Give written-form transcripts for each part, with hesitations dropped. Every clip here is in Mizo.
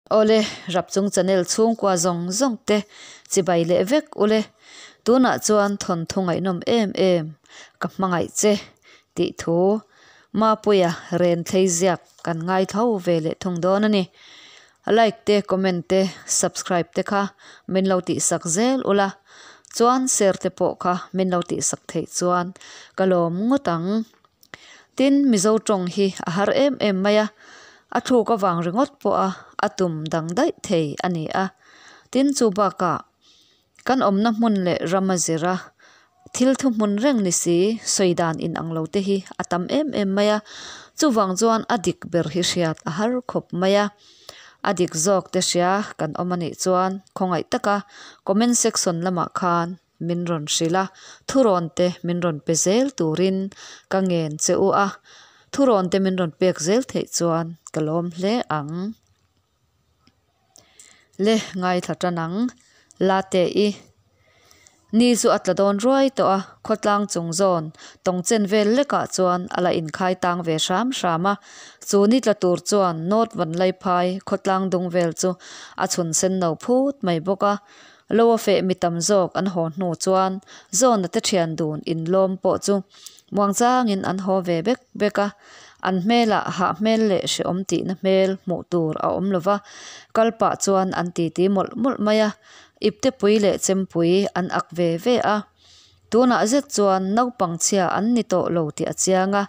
Awle, Rapchung channel chhungkua zawng zawng te chibai leh vek ule. Tunah chuan thawnthu ngaihnawm em em ka hmangaih che tih thu Mapuia ren thlei ziak kan ngai tho ve leh thung dawn a ni. Like te, comment te, subscribe te kha min lo tihsak zel ula. Chuan share te pawh kha min lo tihsak theih chuan ka lawm ngawt ang. Tin, Mizo tawng hi a har em em mai a, a thluk avang ringawt pawha a tum dang daih thei a ni a. Tin, chu bakah kan awmna hmun leh ram a zir a, thil thuhmun reng ni si sawi dan inang lo te hi a tam em em mai a. Chuvang chuan a dik ber hi hriat a har khawp mai a. A dik zawk te hria kan awm a nih chuan khawngaih taka comment section lamah khan min rawn hrilh a, thurawn te min rawn pe zel turin ka ngen che u a, thurawn te min rawn pek zel theih chuan ka lawm hle ang. Le ngaithla tan ang, la teh i. Ni chu a tla dawn ruai tawh a, khawtlang chung zawn tawng chen vel lekah chuan a la inkhai tang ve hram hram a, chu ni tla tur chuan North Vanlaiphai khawtlang dung vel chu a chhun sen no phut mai bawk a. Lo a feh mi tam zawk an haw hnu chuan Zawna te thian dun inlawm pawh chu muangchangin an haw ve bek bek a, an hmelah hah hmel leh hrehawm tihna hmel hmuh tur a awm lo va, kal pah chuan an titi mawlh mawlh mai a, iptepui leh chempui an ak ve ve a. Tunah zet chuan naupang chhia an ni tawh lo tih a chiang a,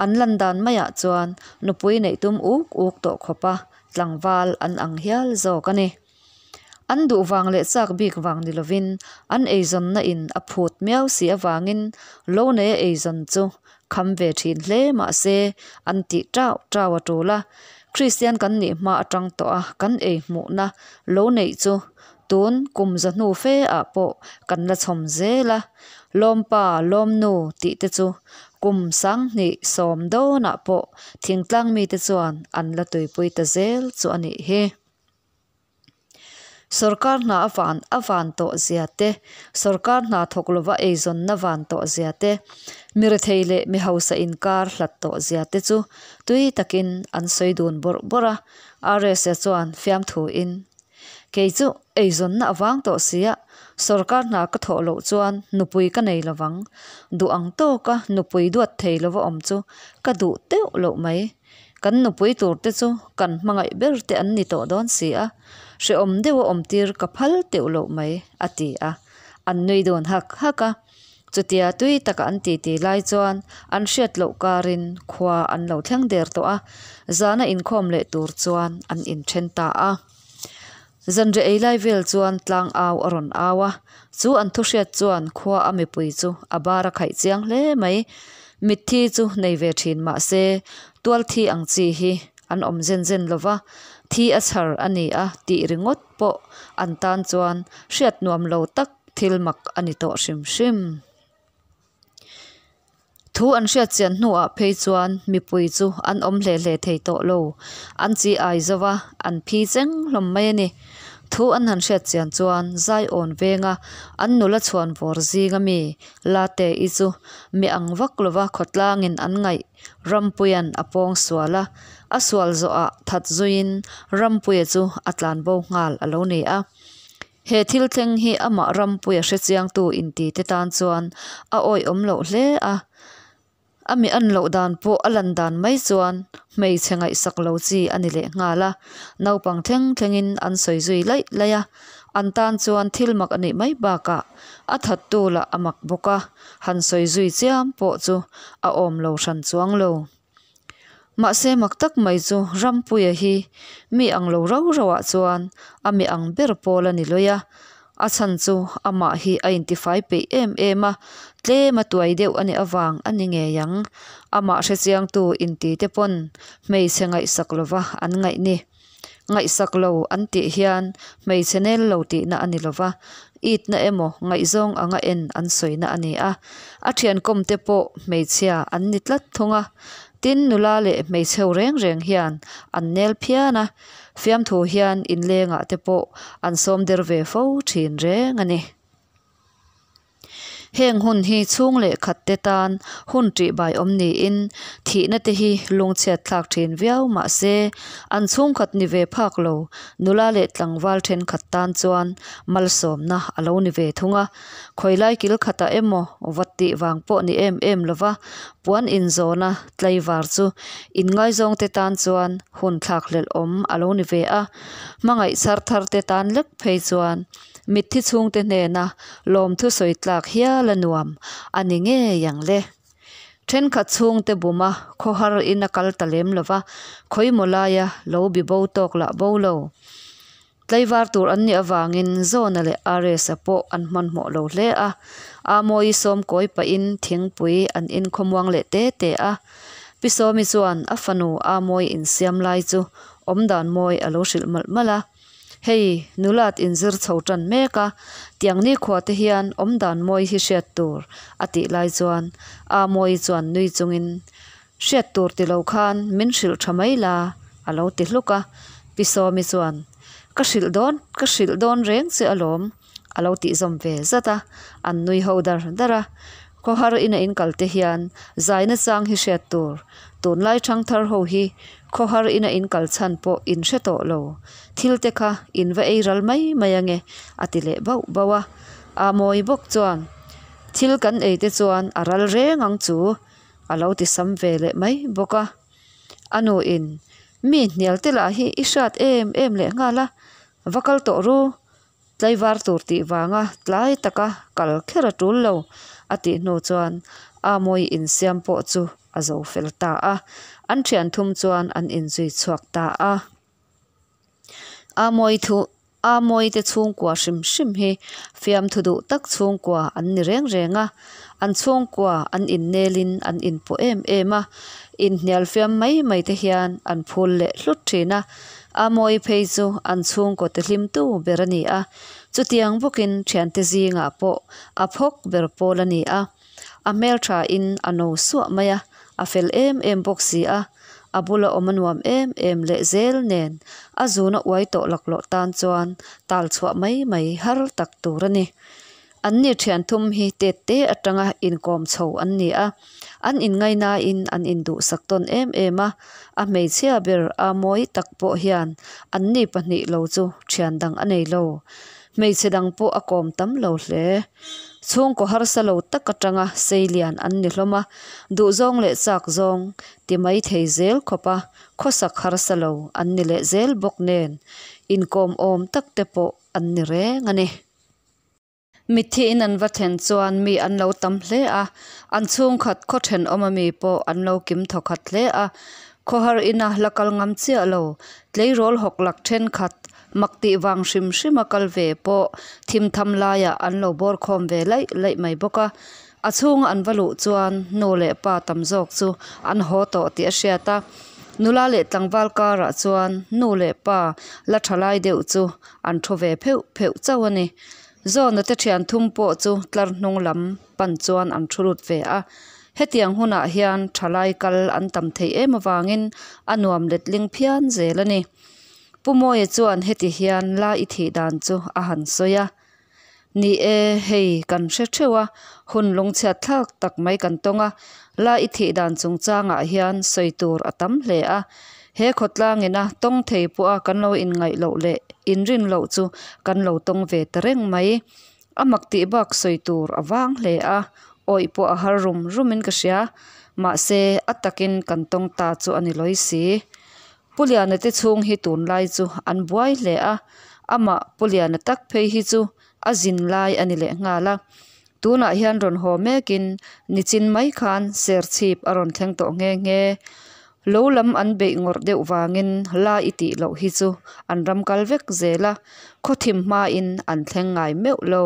an lan dan maiah chuan nupui neih tum uk uk tawh khawpa tlangval an ang hial zawk a ni. An duh vang leh chak bik vang ni lovin an eizawnna in a phut miau si avangin lo neia eizawn chu kham ve thin hle mah se an tih tau tau a tul a. Kristian kan nih hma atang tawh a kan ei hmuhna lo neih chu tun kum za hnu fe ah pawh kan la chhawm zel a. Lawmpa, lawmnu tih te chu kum sanghnih sawm dawnah pawh thingtlang mite chuan an la tuipui ta zel chu a nih hi. Sorkar hna a van a van tawh zia te, sorkar hna thawk lova eizawnna van tawh zia te, mi rethei leh mi hausa inkar hlat tawh zia te chu tui takin an sawi dun bawrh bawrh a, Rsa chuan fiamthu in, Kei chu eizawnna a vang tawh sia, sorkar hna ka thawh loh chuan nupui ka nei lovang, duh ang tawka nupui duat thei lova awm chu ka duh teuh loh mai. Kan nupui tur te chu kan hmangaih ber te an ni tawh dawn si a, hrehawm deuh a awm tir ka phal teuh loh mai, a ti a. An nui dawn hak hak a. Chutia tui taka an titi lai chuan an hriat loh karin khua an lo thleng der tawh a, zana inkhawm leh tur chuan an inthen ta a. Zanriah ei lai vel chuan tlang au a rawn au a, chu an thu hriat chuan khua a mipui chu a bar a khaih chiang hle mai. Mitthi chu nei ve thin mah se tual thi ang chi hi an awm zen zen lo va, thi a chhar a ni a tih ringawt pawh an tan chuan hriat nuam lo tak thil mak a ni tawh hrim hrim. Thu an hriat chian hnuah phei chuan mipui chu an awm hle hle thei tawh lo. An chi ai zo va, an phi cheng hlawm mai a ni. Thu an han hriat chian chuan Zaiawn venga an nula chhuan vawr zinga mi Late-i chu mi ang vak lova khawtlangin an ngaih Rampuia'n a pawng sual a, a sual zawhah that zuiin Rampuia chu a tlanbo nghal a lo ni a. He thil thleng hi amah Rampuia hrechiangtu inti te tan chuan a awihawm loh hle a, a mi an loh dan pawh a lan dan mai chuan hmeichhe ngaihsak lo chi a ni leh nghal a, naupang thleng thlengin an sawi zui laih laih a, an tan chuan thil mak a nih mai bakah a thattu lah a mak bawk a, han sawi zui chiam pawh chu a awm lo hran chuang lo. Mahse mak tak mai chu Rampuia hi mi ang lo rau rauah chuan a mi ang ber pawl a ni lawih a, a chhan chu amah hi a intifai peih em em a, tlem a tuai deuh a nih avang a ni ngei ang. Amah hrechiangtu inti te pawn hmeichhe ngaihsak lova an ngaih ni. Ngaihsak lo an tih hian hmeichhe nel lo tihna a ni lova, itna emaw ngaihzawng anga en an sawina a ni a. A thiankawm te pawh hmeichhia an ni tlat thung a, tin nula leh hmeichheu reng reng hian an nel phian a, fiamthu hian inlengah te pawh an sawm der ve fo thin reng a ni. Heng hun hi chhung leh khat te tan hun ṭihbai awm niin thihna te hi lungchhiat thlak ṭhin viau mah se an chhungkhat ni ve phak lo nula leh tlangval ṭhenkhat tan chuan malsawmna a lo ni ve thung a. Khawilai kil khatah emaw vawt tih vang pawh ni em em lova puan inzawna tlaivar chu inngaizawng te tan chuan hun thlakhlelh awm a lo ni ve a. Hmangaih chhar thar te tan lek phei chuan mitthi chhungte hnena lawmthu sawi tlak hial a nuam a ni ngei ang le. Thenkhat chhungte buma khawhar in a kal ta lem lova, khawimaw laia lo bi bo tawk lah bo lo. Tlaivar tur an nih avangin Zawna leh Aresa pawh an hmanhmawh lo hle a, Amawi sawm kawi pahin thingpui an inkhawmuang leh te te a. Pi Sawmi chuan a fanu Amawi insiam lai chu awmdan mawi a lo hrilh malh malh a. Hei, nulat inzir chho tan mek a, tiang nikhua te hian awmdan mawi hi hriat tur a tih lai chuan Amawi chuan nui chungin Hriat tur ti lo khan min hrilh tha mai la, a lo ti hluk a. Pi Sawmi chuan, Ka hrilh dawn, ka hrilh dawn reng che alawm, a lo tih zawm ve zat a. An nui ho dar dar a. Khawhar ina in kal te hian zaina chang hi hriat tur, tunlai thangthar ho hi khawhar ina in kal chhan pawh in hre tawh lo. Thil te kha in va ei ral mai mai ange, a ti leh bauh bauh a. Aa mawi bawk chuan, Thil kan ei te chuan a ral reng ang chu, A lo ti sam ve leh mai bawk a. A nu in, Mi hnial te lah hi i hriat em em leh nghal a, va kal tawh ru, tlaivar tur tih vanga tlai taka kal kher a tul lo, a tih hnu chuan Amawi insiam pawh chu a zo fel ta a. An thian thum chuan an inzui chhuak ta a. Amawi thu Amawi te chhungkua hrim hrim hi fiamthu duh tak chhungkua an ni reng reng a, an chhungkua an innelin an inpawh em em a, inhnial fiam mai mai te hian an phul leh hlut thin a, Amawi phei chu an chhungkaw te hlimtu ber a ni a, chutiang bawkin thiante zingah pawh a phawk ber pawl a ni a. A hmelthain a no suah mai a, a fel em em bawk si a, a bula awm a nuam em em leh zel nen a zuna uai tawh laklawh tan chuan tal chhuah mai mai har tak tur a ni. An ni thian thum hi tet te atanga inkawm chho an ni a, an inngainain an induhsak tawn em em a, a hmeichhia ber a mawi tak pawh hian an ni pahnih lo chu thian dang a nei lo. Hmeichhe dang pawh a kawm tam lo hle. Chhungkaw harsa lo tak atanga sei lian an ni hlawm a, duhzawng leh chak zawng ti mai thei zel khawp a, khawsak harsa lo an ni leh zel bawk nen inkawm awm tak te pawh an ni reng a ni. Mitthi in an va thlen chuan mi an lo tam hle a, an chhungkhat khaw thenawm ami pawh an lo kim thawkhat hle a, khawhar ina la kal ngam chiah lo, tleirawl hawk lak thenkhat Mak tih vang hrim hrim a kal ve pawh thim tham laiah an lo bawr khawm ve laih laih mai bawk a. A chhunga an va luh chuan nu leh pa tam zawk chu an haw tawh tih a hriat a. Nula leh tlangval karah chuan nu leh pa la tha lai deuh chu an thu ve pheuh pheuh chauh a ni. Zawna te thian thum pawh chu tlar hnung lam pan chuan an thu lut ve a. Hetiang hunah hian thalai kal an tam theih em avangin a nuam letling phian zel a ni. Pu Mawia chuan heti hian la i thih dan chu a han sawi a, Ni e, hei kan hre theuh a, hun lungchhiat thlak tak mai kan tawng a, la i thih dan chungchangah hian sawi tur a tam hle a, he khawtlangina tawng thei pawha kan lo inngaih loh leh inrin loh chu kan lo tawng ve ta reng mai. A mak tih bak sawi tur a vang hle a, awih pawh a har rum rumin ka hria, mahse a takin kan tawng ta chu a ni lawi si. Pu Liana te chhung hi tunlai chu an buai hle a, amah Pu Liana tak phei hi chu a zin lai a ni leh nghal a. Tunah hian rawn haw mekin nichin mai khan serchhip a rawn thleng tawh nghe nghe. Lo lam an beih ngawrh deuh vangin la i tih loh hi chu an ram kal vek zel a, khawthim hmain an thleng ngai meuh lo.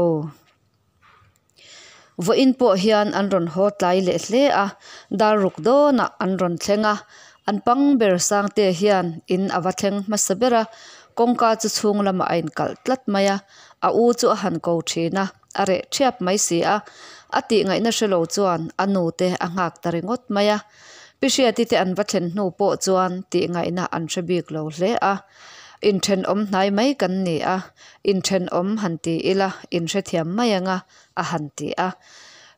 Vawiin pawh hian an rawn haw tlai leh hle a, dar ruk dawnah an rawn thleng a, an pang ber Sangte hian in a va thleng hmasa ber a, kawngka chu chhung lamah a inkalh tlat mai a, a u chu a han ko thin a, a reh thiap mai si a, a tih ngaihna hre lo chuan a nu te a nghak ta ringawt mai a, Pi Hriati te an va thlen hnu pawh chuan tih ngaihna an hre bik lo hle a. Inthenawm hnai mai kan ni a, inthenawm han ti ila inhrethiam mai anga a han ti a.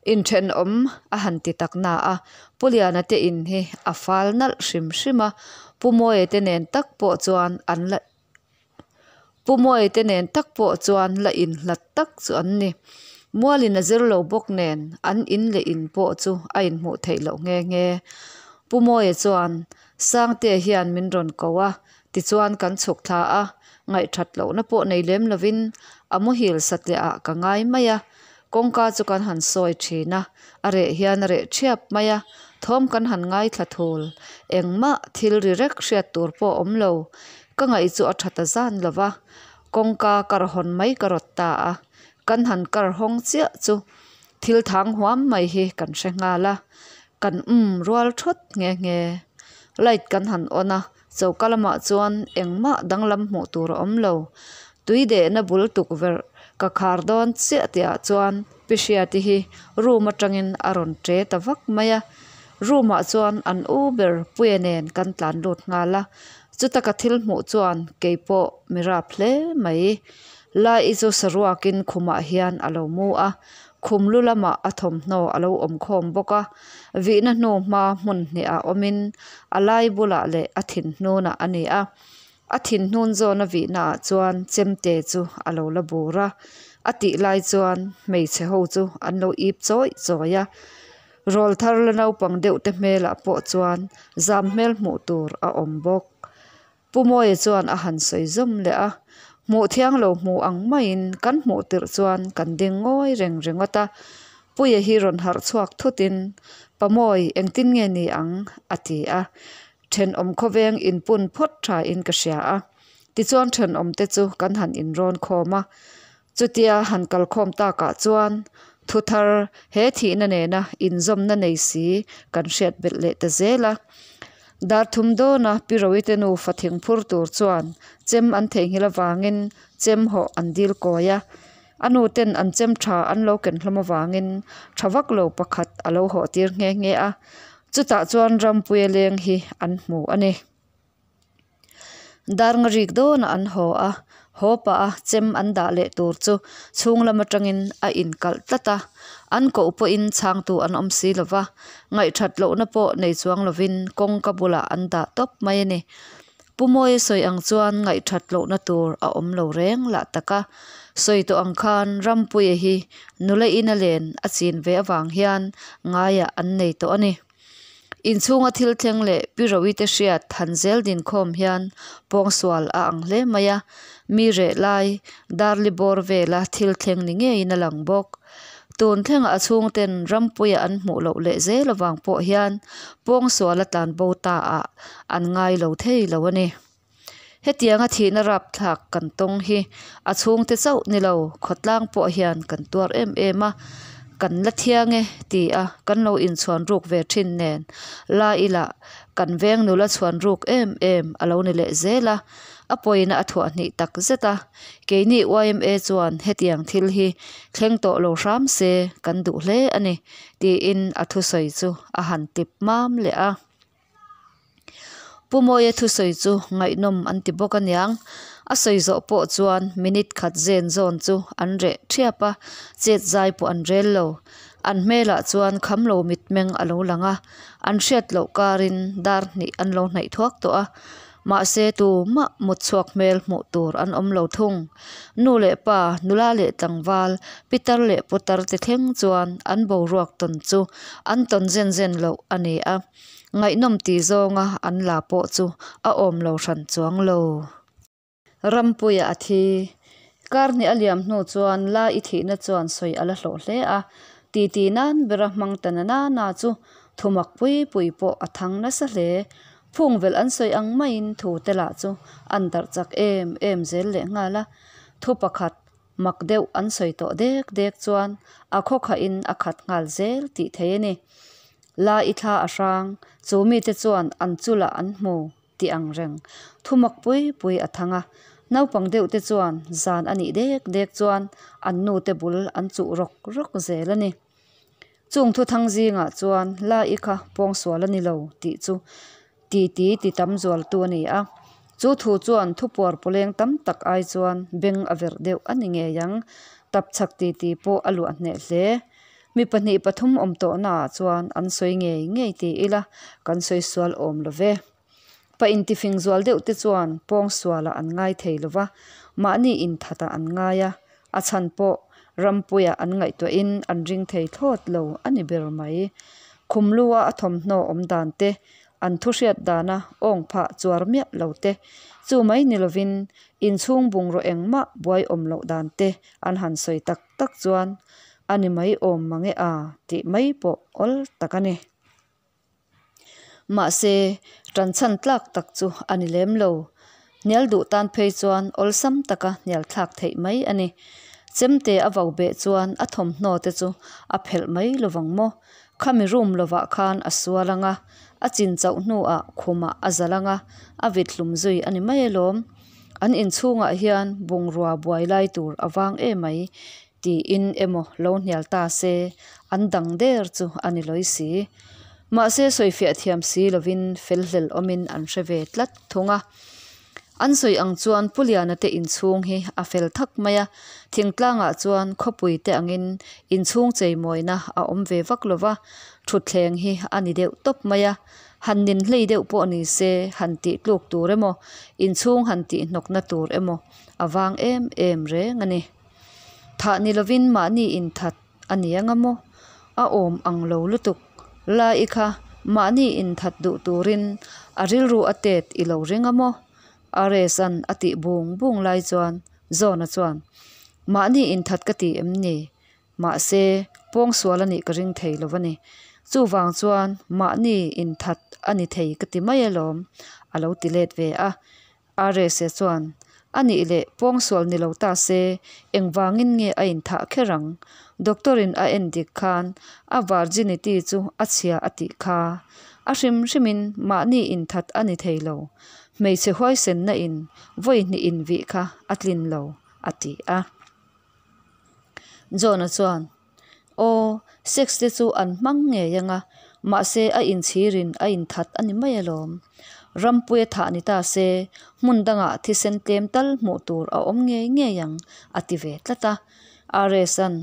Inthenawm a han ti tak na a, Pu Liana te in hi a fal nalh hrim hrim a, Pu Mawia te nen tak pawh chuan an la Pu Mawia te nen tak pawh chuan la inhlat tak chu an ni. Mualin a zir lo bawk nen an in leh in pawh chu a inhmuh theih loh nghe nghe. Pu Mawia chuan Sangtea hian min rawn ko a, tichuan kan chhuk thla a, ngaihthat lohna pawh nei lem lovin a muhil satliah ah ka ngai mai a. Kawngka chu kan han sawi thin a, a reh hian a reh thiap mai a, thawm kan han ngaithla thul. Engmah thil ri rek hriat tur pawh a awm lo. Ka ngaih chu a tha ta zan lo va, kawngka kar hawn mai ka rawt ta a. Kan han kar hawng chiah chu thil thang huam mai hi kan hre nghal a, kan umm rual thawt nghe nghe. Light kan han on a, choka lamah chuan engmah danglam hmuh tur a awm lo. Tui dehna bul tukverh ka khar dawn chiah tih ah chuan Pi Hriati hi room atangin a rawn che ta vak mai a. Room ah chuan an u ber Puia nen kan tlan lut nghal a. Chuta ka thil hmuh chuan kei pawh mi rap hle mai. Lai-i chu saruakin khumah hian a lo mu a, khum lu lamah a thawmhnaw a lo awm khawm bawk a. Vihna hnu hma hmun hnihah awmin a lai bulah leh a thin hnunah a ni a. A thin hnun zawn a vihna ah chuan chemte chu a lo la bur a, a tih lai chuan hmeichhe ho chu an lo ip chawih chawih a. Rawl thar la naupang deuh te hmelah pawh chuan zam hmel hmuh tur a awm bawk. Pu Mawia chuan a han sawi zawm leh a, hmuh thiang lo hmu ang maiin kan hmuh tirh chuan kan ding ngawi reng ringawt a. Puia hi rawn harh chhuak thutin, Pamawi, engtin nge ni ang? a ti a. Thenawm khawveng inpun phawt tha in ka hria a, tichuan thenawm te chu kan han inrawn khawm a. Chutia han kal khawm takah chuan thu thar he thihna nena inzawmna nei si kan hriat belh leh ta zel a. Dar thum dawna Pi Roite nufa thing phur tur chuan chem an theihnghilh avangin chem hawh an dil kawi a. A nu ten an chem tha an lo ken hlawm avangin tha vak lo pakhat a lo hawh tir nghe nghe a. Chutah chuan Rampuia leng hi an hmu a ni. Dar nga rik dawnah an haw a, haw pah a chem an dah leh tur chu chhung lam atangin a inkalh tlat a. An koh pawhin chhangtu an awm si lo va, ngaihthat lohna pawh nei chuang lovin kawngka bulah an dah tawp mai a ni. Pu Mawia sawi ang chuan ngaihthat lohna tur a awm lo reng lah tak a. Sawi tawh ang khan Rampuia hi nula ina len a chin ve avang hian ngaiah an nei tawh a ni. Inchhunga thil thleng leh Pi Roite hriat han zel din khawm hian pawngsual a ang hle mai a, mi reh lai Darli bawr vela thil thleng ni ngeiin a lang bawk. Tun thlengah a chhungten Rampuia an hmuh loh leh zel avang pawh hian pawngsual a tlan bo ta ah an ngai lo thei lo a ni. Hetianga thihna rapthlak kan tawng hi a chhungte chauh ni lo, khawtlang pawh hian kan tuar em em a, kan la thiang e ti a kan lo inchhuan ruk ve thin nen la ila kan veng nula chhuan ruk em em a lo ni leh zel a, a pawina a thuah hnih tak zet a. Keini yma chuan hetiang thil hi thleng tawh lo hram se kan duh hle a ni, tiin a thusawi chu a han tip mam leh a. Pu Mawia thusawi chu ngaihnawm an ti bawk aniang. A sawi zawh pawh chuan minute khat zen zawn chu an reh thiap a, chet zai pawh an rel lo. An hmelah chuan kham lo mitmeng a lo lang a, an hriat loh karin dar hnih an lo hnaih thuak tawh a. Mahse tumah mut chhuak hmel hmuh tur an awm lo thung. Nu leh pa, nula leh tlangval, pitar leh putar te thleng chuan an boruak tawn chu an tawn zen zen loh a ni a. Ngaihnawm tih zawnga an la pawh chu a awm lo hran chuang lo. Rampuia a thi. Kar hnih a liam hnu chuan La i thihna chuan sawi a la hlawh hle a. Titi nan bera hmang ta na na chu thumak pui pui pawh a thang nasa hle. Phung velh an sawi ang maiin thu te lah chu an darh chak em em zel leh nghal a. Thu pakhat mak deuh an sawi tawh dek dek chuan a khawkhahin a khat nghal zel tih thei a ni. La i thla a hrang, chu mite chuan an chulah an hmu tih ang reng. Thu mak pui pui a thang a. Naupang deuh te chuan zan a nih dek dek chuan an nu te bul an chuh rawk rawk zel a ni. Chung thu thang zingah chuan La i kha pawngsual a ni lo tih chu titi ti tam zualtu a ni a. Chu thu chuan thupuar pawleng tam tak ai chuan beng a verh deuh a ni ngei ang. Tapchhak titi pawh a luah hneh hle. Mi pahnih pathum awm tawhnaah chuan an sawi ngei ngei ti ila kan sawi sual awm lo ve. Pa intifing zual deuh te chuan pawngsualah an ngai thei lo va, mahni inthatah an ngai a, a chhan pawh Rampuia an ngaihtuahin an ring thei thlawt lo a ni ber mai. Khum lua a thawmhnaw awm dan te, an thu hriat dana awng phah chuar miah lo te, chu mai ni lovin inchhung bungraw engmah buai awm loh dan te an han sawi tak tak chuan a ni mai awm mange a tih mai pawh awl tak a ni. Mahse, tan chhan tlak tak chu a ni lem lo. Hnial duh tan phei chuan awlsam taka hnial thlak theih mai a ni. Chemte a vau beh chuan a thawmhnaw te chu a phelh mai lovang maw? Khami room lovah khan a sual ang a, a chin chauh hnuah khumah a zal ang a, a vit hlum zui a ni mai alawm. An inchhungah hian bungrua buai lai tur a vang emai tiin emaw lo hnial ta se an dang der chu a ni lawi si. Mahse sawifiah thiam si lovin fel hlel awmin an hre ve tlat thung a. An sawi ang chuan Pu Liana te inchhung hi a fel thak mai a, thingtlangah chuan khawpui te angin inchhung cheimawina a awm ve vak lo va, thutthleng hi a ni deuh tawp mai a. Han nin hlei deuh pawh ni se han tih tluk tur emaw, inchhung han tih hnawkna tur emaw a vang em em reng a ni. Thah ni lovin mahni inthat a ni anga maw? A awm ang lo lutuk. Lai kha mahni inthat duh turin a rilru a tet i lo ring a maw? RS-a'n a tih bung bung lai chuan Zawna chuan, Mahni inthat ka ti em ni? Mahse, pawngsual a nih ka ring thei lo a ni. Chuvang chuan mahni inthat a ni thei ka ti mai alawm, a lo ti let ve a. Rsa chuan, A nih leh pawngsual ni lo ta se, engvangin nge a inthah kher ang? Doctor-in a en dik khan a virginity chu a chhia a tih kha. A hrim hrimin mahni inthat a ni thei lo. Hmeichhe huaisenna in vawi hnih invih kha a tlin lo, a ti a. John-a chuan, Aw, sex te chu an hmang ngei anga, mahse a inchhirin a inthat a ni mai alawm. Rampuia thah ni ta se, hmun dangah thisen tlem tal hmuh tur a awm ngei ngei ang, a ti ve tlat a. RS-a'n,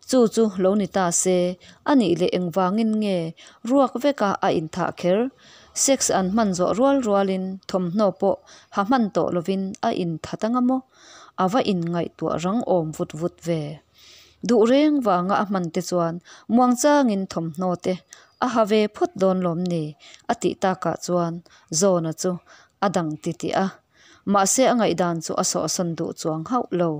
Chu chu lo ni ta se, a nih leh engvangin nge ruak veka a inthah kher? Sex an hman zawh rual rualin thawmhnaw pawh ha hman tawh lovin a inthat anga maw? A va inngaihtuah rang awm vut vut ve. Duh reng vanga a hman te chuan muangchangin thawmhnaw te a ha ve phawt dawn lawm ni? a tih takah chuan Zawna chu a dang titih a. Mahse a ngaihdan chu a sawhsawn duh chuang hauh lo.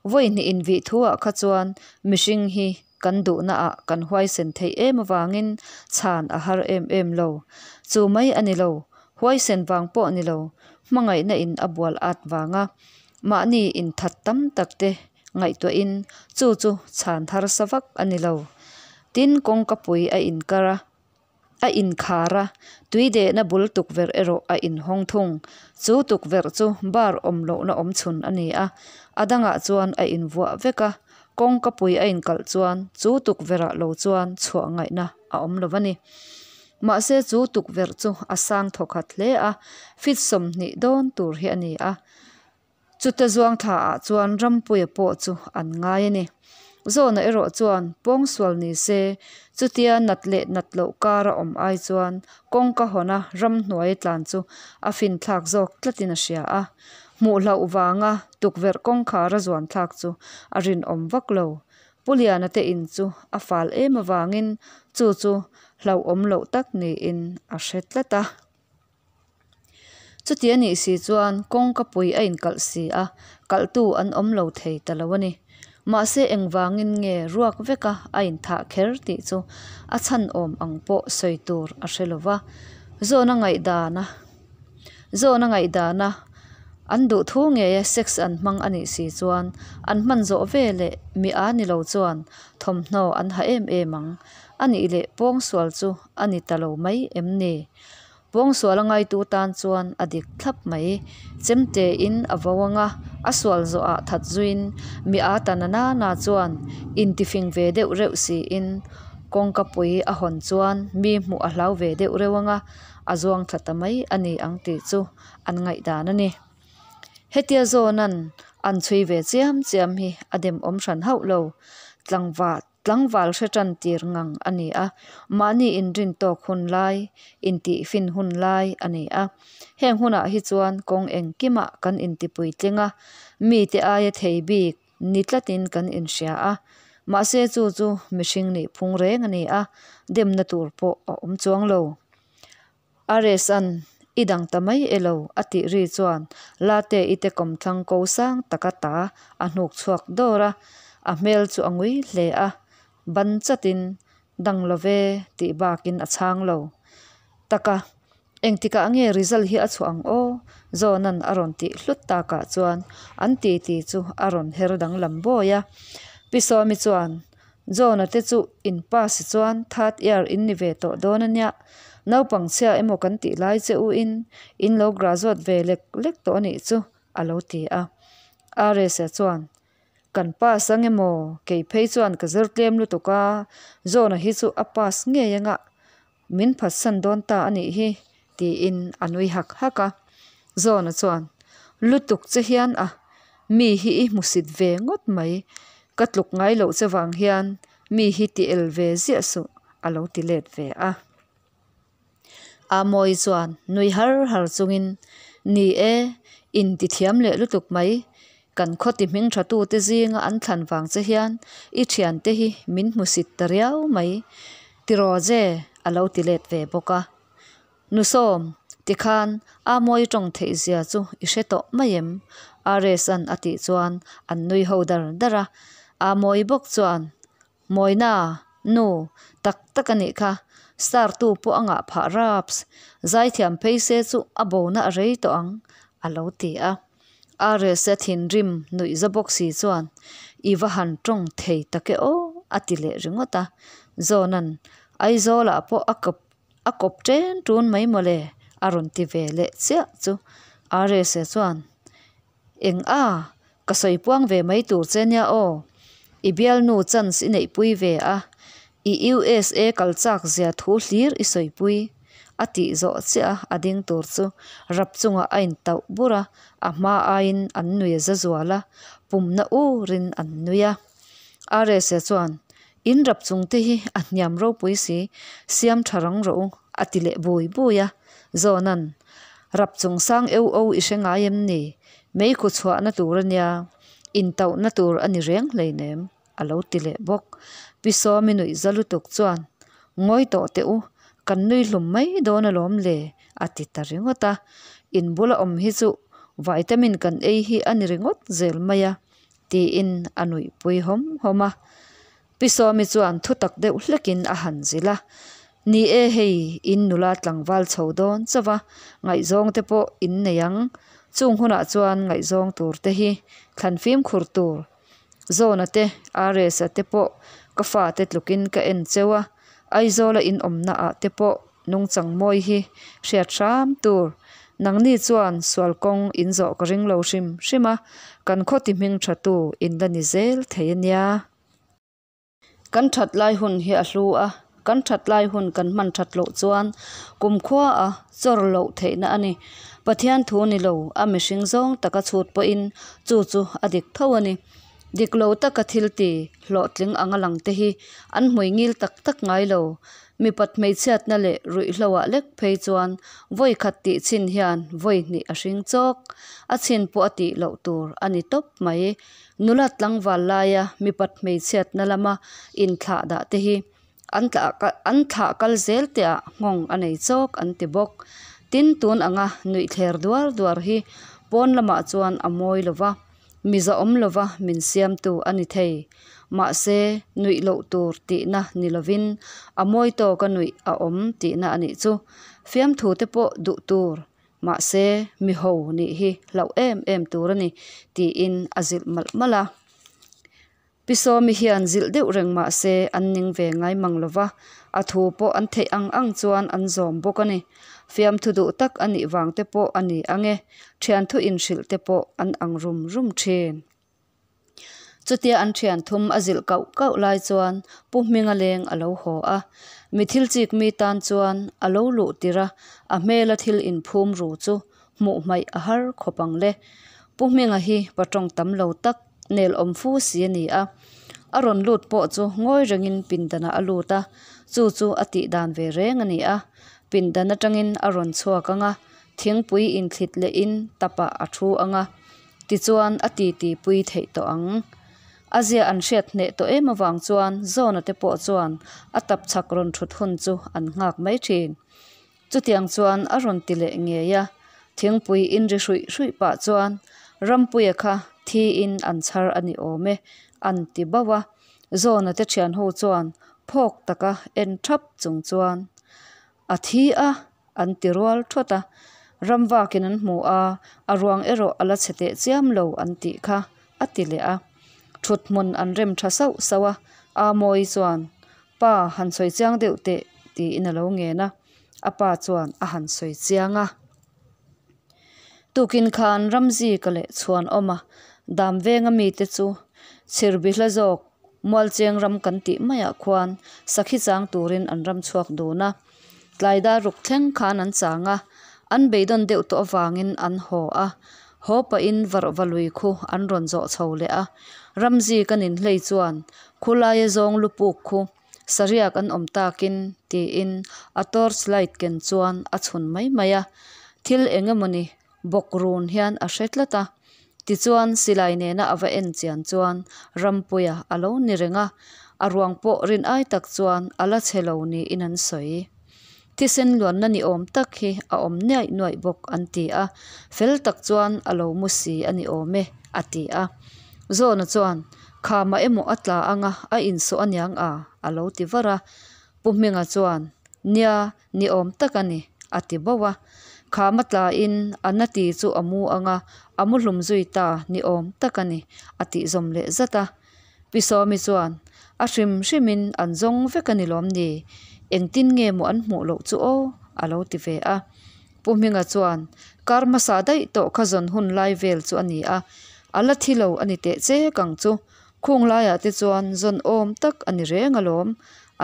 Vawi hnih invih thuah kha chuan mihring hi kan duhnaah kan huaisen theih em avangin chhan a har em em lo. Chu mai a ni lo, huaisen vang pawh ni lo, hmangaihna in a bual at vanga mahni inthat tam tak te ngaihtuahin chu chu chhan harsa vak a ni lo. Tin, kawngkapui a inkar a. A inkhar a, tui dehna bul tukverh erawh a inhawng thung. Chu tukverh chu bar awm lohna awm chhun a ni a, a dangah chuan a invuah vek a, kawngkapui a inkalh chuan chu tukverhah lo chuan chhuah ngaihna a awm lo a ni. Mahse chu tukverh chu a sang thawkhat hle a, feet 20 dawn tur hi a ni a. Chuta zuang thla ah chuan Rampuia pawh chu an ngai a ni. Zawna erawh chuan pawngsual ni se, chutia nat leh nat loh kar a awm ai chuan kawngka hawna ramhnuai tlan chu a finthlak zawk tlatin a hria a. Hmuh hlauh vanga tukverh kawngkhar a zuan thlak chu a rinawm vak lo. Pu Liana te in chu a fal em avangin chu chu hlauhawm loh tak niin a hre tlat a. Chuti a nih si chuan kawngka pui a inkalh si a, kalhtu an awm lo thei ta lo a ni. Mahse engvangin nge ruak veka a inthah kher tih chu a chhan awm ang pawh sawi tur a hre lo va. Zawna ngaihdana Zawna ngaihdana an duh thu ngeia sex an hmang a nih si chuan an hman zawh ve leh mi a ni lo chuan thawmhnaw an ha em em ang. A nih leh pawngsual chu a ni ta lo mai em ni? Pawngsual a ngaitu tan chuan a dik thlap mai. Chemtein a vo ang a, a sual zawhah that zuiin mi a ta na na chuan intifing ve deuh reuh siin kawngka pui a hawn chuan mi hmuh a hlau ve deuh reuh ang a, a zuang thla ta mai a ni ang tih chu an ngaihdan a ni. Hetia zawnan an chhui ve chiam chiam hi a demawm hran hauh lo. Tlangval. Tlangval hre tan tir ngang a ni a, mahni inrin tawk hun lai, intihfin hun lai a ni a. Heng hunah hi chuan kawng engkimah kan intipuitling a, mite aia thei bik ni tlatin kan inhria a. Mahse chu chu mihring nih phung reng a ni a, demna tur pawh a awm chuang lo. RS-a'n I dang ta mai e lo a tih ri chuan Late-i te kawmthlang ko sang taka ta a hnuk chhuak dawr a, a hmel chu a ngui hle a, ban chatin Dang lo ve tih bakin a chhang lo. Taka, engtikah nge result hi a chhuah ang aw? Zawna'n a rawn tih hlut takah chuan an titi chu a rawn her danglam bawi a. Pi Sawmi chuan John-a te chu in pass chuan third year in ni ve tawh dawn a nia. Naupang chhia emaw kan tih lai che u in in lo graduate ve lek lek tawh a nih chu, a lo ti a. RS-a chuan, Kan pass ang emaw, kei phei chuan ka zir tlem lutuk a, John-a hi chu a pass ngei anga min phatsan dawn ta a nih hi, tiin a nui hak hak a. John-a chuan, Lutuk che hian a, mi hi i hmusit ve ngawt mai, ka tluk ngai loh che vang hian mi hi ti el ve ziah suh, a lo ti let ve a. Amawi chuan nui har har chungin, Ni e, in ti thiam leh lutuk mai, kan khawti hming tha tute zinga an thlan vang che hian i thiante hi min hmusit ta riau mai, tiraw je, a lo ti let ve bawk a. Nu Sawm, tikhan Amawi tawng theih zia chu i hre tawh mai em? RS-a'n a tih chuan an nui ho dar dar a. Amawi bawk chuan, Mawina, nu, tak tak a nih kha, star tu pawh a ngah phah raps, zaithiam phei se chu a bona a rei tawh ang, a lo ti a. RS-a thinrim nuih za bawk si chuan, I va han tawng thei tak e aw, a ti leh ringawt a. Zawna'n, Aizawlah pawh a kawp A kawp ṭen ṭun mai mawle, a rawn ti ve leh chiah chu Rsa chuan, Eng a, ka sawi puang ve mai tur che nia aw, i bialnu chance i neihpui ve a, i USA kal chak zia thu hlir i sawipui, a tih zawh chiah a, a ding tur chu rap chungah a intauh bur a, a hma aiin an nui a za zual a, pumna urin an nui a. Rsa chuan, In rap chung te hi a hniam ropui si, siam tha rang rawh u, a ti leh bui bui a. Zawna'n, Rap chung sang eu o i hre ngai em ni? Meikhu chhuahna tur a nia, intauhna tur a ni reng hleinem, a lo ti leh bawk. Pi Sawmi nuih za lutuk chuan, Ngawi tawh teh u, kan nui hlum mai dawn alawm le, a ti ta ringawt a. In bula awm hi chu vitamin kan ei hi a ni ringawt zel mai a. Tiin a nuihpui hawm hawm a. Pi Sawmi chuan thu tak deuh hlekin a han zilh a, Ni e hei, in nula tlangval chho dawn chauh a, ngaihzawng te pawh in nei ang. Chung hunah chuan ngaihzawng tur te hi thlan fimkhur tur. Zawna te, RS-a te pawh ka fate tlukin ka en cheu a, Aizawla in awmna ah te pawh nungchang mawi hi hriat hram tur. Nangni chuan sual kawng in zawh ka ring lo hrim hrim a, kan khaw ti hming tha tu in la ni zel thei a nia. Kan that lai hun hi a hlu a, kan that lai hun kan hman that loh chuan kumkhua a chawr loh theihna a ni. Pathian thu ni lo a mihring zawng taka chhut pawhin chu chu a dik tho a ni. Dik lo taka thil ti hlawhtling anga lang te hi an hmui ngil tak tak ngai lo. Mipat hmeichhiatna leh ruihhloah lek phei chuan vawi khat tih chhin hian vawi hnih a hring chawk. A chhin pawh a tih loh tur a ni tawp mai. Nula tlangval laia mipat hmeichhiatna lama inthlah dah te hi an an thlah kal zel teh ah nghawng a nei chawk an ti bawk. Tin, tun anga nuih thler duar duar hi pawn lamah chuan a mawi lo va. Mi zahawm lova min siamtu a ni thei. Mahse, nuih loh tur tihna ni lovin a mawi tawka nuih a awm tihna a nih chu. Fiamthu te pawh duh tur, mahse mi ho nih hi hlauh em em tur a ni, tiin a zilh malh malh a. Pi Sawmi hian zilh deuh reng mah se an ning ve ngai mang lo va, a thu pawh an theih ang ang chuan an zawm bawk a ni. Fiamthu duh tak a nih vang te pawh a ni ang e, thianthu inhrilh te pawh an ang rum rum thin. Chutia an thian thum a zilh kauh kauh lai chuan Pu Hminga leng a lo haw a, mi thil chik mi tan chuan a lo luh tirh a, a hmela thil inphum ru chu hmuh hmaih a har khawp ang le. Pu Hminga hi patawng tam lo tak nel awm fu si a ni a. A rawn lut pawh chu ngawi rengin pindanah a lut a, chu chu a tih dan ve reng a ni a. Pindan atangin a rawn chhuak ang a, thingpui inthlit lehin tapah a thu ang a, tichuan a titi pui theih tawh ang. A zia an hriat hneh tawh em avang chuan Zawna te pawh chuan a tap chhak rawn thut hun chu an nghak mai thin. Chutiang chuan a rawn ti leh ngei a, thingpui inri hruih hruih pah chuan Rampuia kha thiin an chhar a ni awm e, an ti bauh a. Zawna te thianho chuan phawk taka en thap chung chuan A thi a, an ti rual thawt a. Ramvakin an hmu a, a ruang erawh a la chhe teh chiam lo an tih kha, a ti leh a. Thut hmun an rem tha sauh sauh a, Amawi chuan, Pa, han sawi chiang deuh teh, tiin a lo ngen a. A pa chuan a han sawi chiang a. Tukin khan Ramzika leh Chhuanawma dam venga mite chu Chhirbi hla zawk Mualcheng ram kan tih maiah khuan sakhi chang turin an ram chhuak dun a. Tlai dar ruk thleng khan an chang a, an beidawn deuh tawh avangin an haw a. Haw pahin varhva lui khu an rawn zawh chho leh a. Ramzika ninhlei chuan khulaia zawng lu puk khu Sariak an awm takin tiin a torch light ken chuan a chhun mai mai a, thil eng emawni bawk run hian a hre tlat a. Tichuan silai nena a va en chian chuan Rampuia a lo ni reng a, a ruang pawh rin ai tak chuan a la chhe lo niin an sawi. Thisen luanna ni awm tak hi a awm nuaih nuaih bawk an ti a, fel tak chuan a lo mu si a ni awm e, a ti a. Zawna chuan, Khamah emaw a tla anga a insawh aniang a, a lo ti var a. Pu Hminga chuan, Nia, ni awm tak a ni, a ti bauh a. Khama tlain a na ti chu a mu anga a mu hlum zui ta ni awm tak a ni, a tih zawm leh zat a. Pi Sawmi chuan, A hrim hrimin an zawng vek a ni lawm ni? Engtin nge maw an hmuh loh chu aw? a lo ti ve a. Pu Hminga chuan, Kar hmasa daih tawh kha zawn hun lai vel chu a ni a, a la thi lo a ni teh chek ang chu. Khung laiah te chuan zawn awm tak a ni reng alawm,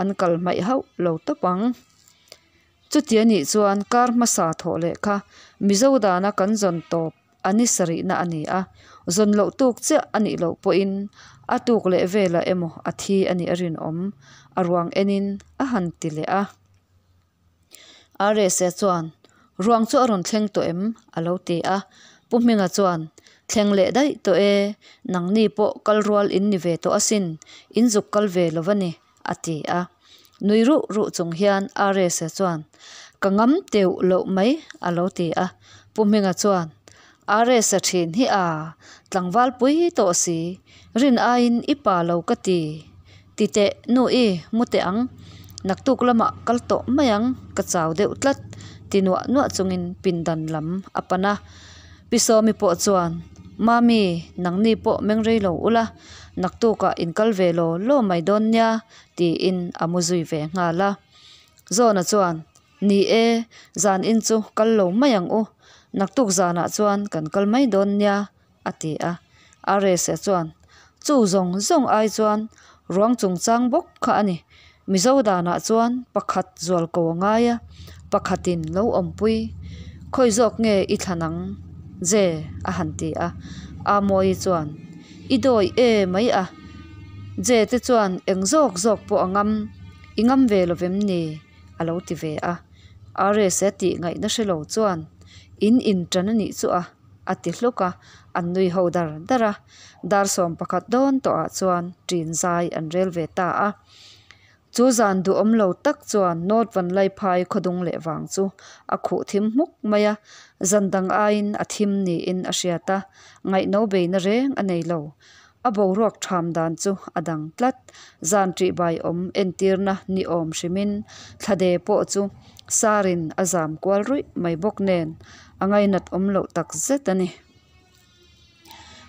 an kal hmaih hauh lo tawp ang. Chuti a nih chuan kar hmasa thawh leh kha Mizo dana kan zawn tawp a ni sarihna a ni a, zawn loh tuk chiah a nih loh pawhin a tuk leh velah emaw a thi a nih a rinawm, a ruang enin a han ti leh a. Rsa chuan, Ruang chu a rawn thleng tawh em? a lo ti a. Pu Hminga chuan, Thleng leh daih tawh e, nangni pawh kal rual in ni ve tawh asin, in zuk kal ve lo va ni, a ti a. Nui ruh ruh chung hian Rsa chuan, Ka ngam teuh loh mai, a lo ti a. Pu Hminga chuan, Rsa thin hi a, tlangval pui tawh si, rin aiin i pa lo ka ti. Ti teh, nu i, mu teh ang, naktuk lamah kal tawh mai ang, ka chau deuh tlat, ti nuah nuah chungin pindan lam a pan a. Pi Sawmi pawh chuan, Mami, nangni pawh meng rei lo ula, naktukah in kal ve law law mai dawn nia, tiin a mu zui ve nghal a. Zawna chuan, Ni e, zan in chu kal lo mai ang u, naktuk zanah chuan kan kal mai dawn nia, a ti a. Rsa chuan, Chu zawng zawng ai chuan ruang chungchang bawk kha a ni. Mizo danah chuan pakhat zual ko a ngai a, pakhatin lo awmpui. Khawi zawk nge i thlan ang je? a han ti a. Amawi chuan, I dawi e mai a, je te chuan eng zawk zawk pawh a ngam, i ngam ve lo vem ni? a lo ti ve a. Rsa tih ngaihna hre lo chuan, In inṭan a nih chu a, a ti hluk a, an nui ho dar dar a. Dar 11 dawn tawhah chuan ṭin zai an rel ve ta a. Chu zan duhawm lo tak chuan North Vanlaiphai khawdung leh vang chu a khuh thim hmuk mai a, zan dang aiin a thim niin a hriat a, ngaihno beina reng a nei lo. A boruak ṭham dan chu a dang tlat. Zan ṭihbai awm entirna ni awm hrimin thlade pawh chu sarin a zam kual ruih mai bawk nen a ngainat awm loh tak zet a ni.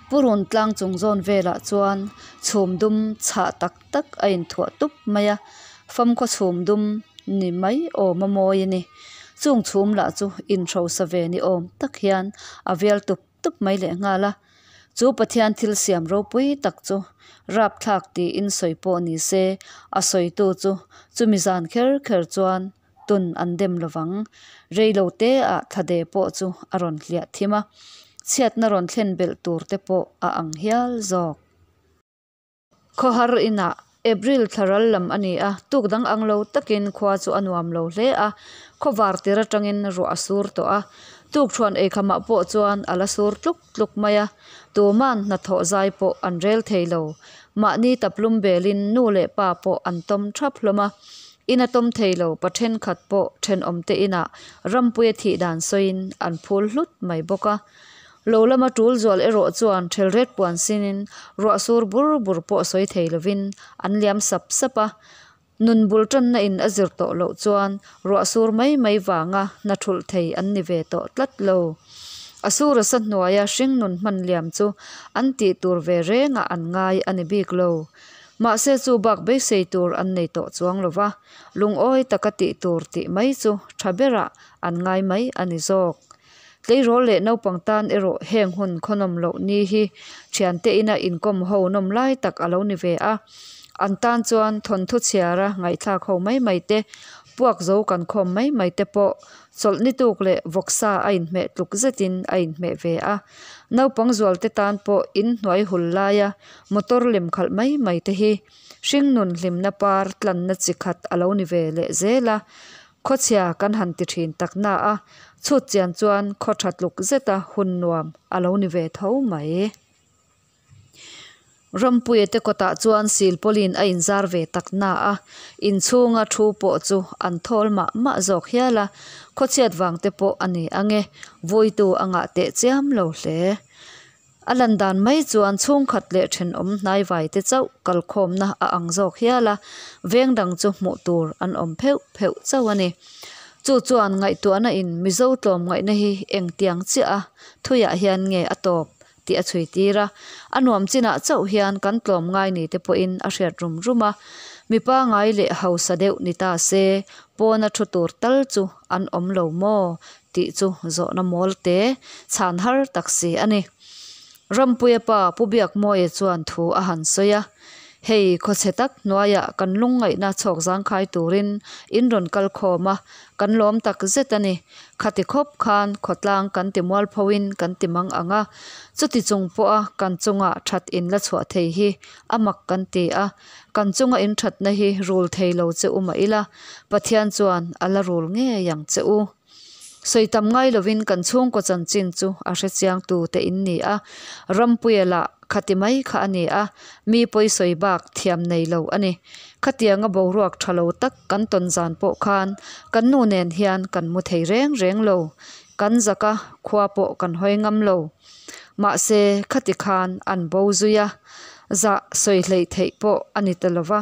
Purun tlang chung zawn velah chuan chhum dum chhah tak tak a inthuah tup mai a, famkhaw chhum dum ni mai awm a mawi a ni. Chung chhum lah chu inhrosa ve ni awm tak hian a vial tup tup mai leh nghal a. Chu Pathian thil siam ropui tak chu rapthlak tiin sawi pawh ni se, a sawitu chu chumi zan kher kher chuan tun an dem lovang. Reilo te ah thlade pawh chu a rawn hliah thim a, chhiatna rawn thlen belh tur te pawh a ang hial zawk. Khawhar inah April thla ral lam a ni a, tuk dang ang lo takin khua chu a nuam lo hle a, khawvar tir atangin ruah a sur tawh a, tukṭhuan eikhamah pawh chuan a la sur tluk tluk mai a, tuman hnathawh zai pawh an rel thei lo, mahni taplum belin nu leh pa pawh an tawm thap hlawm a, ina tawm thei lo pa thenkhat pawh thenawmte inah rampuia thih dan sawiin an phul hlut mai bawk a. Lo lama tul zual erawh chuan thelret puan sinin ruah sur bur bur pawh sawi thei lovin an liam sap sap a. Nun bul tanna in a zir tawh loh chuan ruah sur mai mai vanga hna thulh thei an ni ve tawh tlat lo. A sur a sa hnuaia hringnun hman liam chu an tih tur ve rengah an ngai a ni bik lo. Mahse chu bak beisei tur an nei tawh chuang lo va, lungawi taka tih tur tih mai chu tha berah an ngai mai a ni zawk. Tleirawl leh naupang tan erawh heng hun khawnawm loh ni hi thiante ina inkawm ho nawm lai tak a lo ni ve a. An tan chuan thawnthu chhiara ngaihthlak ho mai mai te, puak zo kan khawm mai mai te pawh chawlh ni tuk leh vawksa a inhmeh tluk zetin a inhmeh ve a. Naupang zualte tan pawh inhnuai hul laia motor lem khalh mai mai te hi hringnun hlimna par tlanna chi khat a lo ni ve leh zel a. Khawchhia kan han ti thin tak na a, chhut chian chuan khaw tha tluk zeta hun nuam a lo ni ve tho mai. Rampuia te kawtah chuan silpawlin a inzar ve tak na a, inchhunga thu pawh chu an thawl mah mah zawk hial a, khawchhiat vang te pawh a ni ang e, vuitu a ngah teh chiam lo hle. A lan dan mai chuan chhungkhat leh thenawm hnaivai te chauh kalkhawmna a ang zawk hial a, veng dang chu hmuh tur an awm pheuh pheuh chauh a ni. Chu chuan ngaihtuahna in Mizo tlawmngaihna hi engtiang chiah a thuiah hian nge a tawp tih a chhui tir a, a nuam chinah chauh hian kan tlawmngai ni te pawhin a hriat rum rum a, mi pangai leh hausa deuh ni ta se pawna thu tur tal chu an awm lo maw tih chu zawhna mawl te chhan har tak si a ni. Rampuia pa Pu Biakmawia chuan thu a han sawi a, Hei khawchhe tak hnuaiah kan lungngaihna chhawk zangkhai turin in rawn kal khawm a, kan lawm tak zet a ni. Khati khawp khan khawtlang kan ti mualphoin kan ti mang ang a, chuti chung pawha kan chunga that in la chhuah thei hi a mak kan ti a, kan chunga in thatna hi rul thei lo che u mah ila, Pathian chuan a la rul ngei ang che u. Sawi tam ngai lovin kan chhungkaw chanchin chu a hrechiang tu te in ni a, Rampuia lah khati mai kha a ni a, mi pawi sawi bak thiam nei lo a ni. Khatianga boruak tha lo tak kan tawn zan pawh khan kan nu nen hian kan mu thei reng reng lo, kan zak a, khua pawh kan hawi ngam lo. Mahse, khati khan an bo zui a, zah sawi hleih theih pawh a ni ta lo va,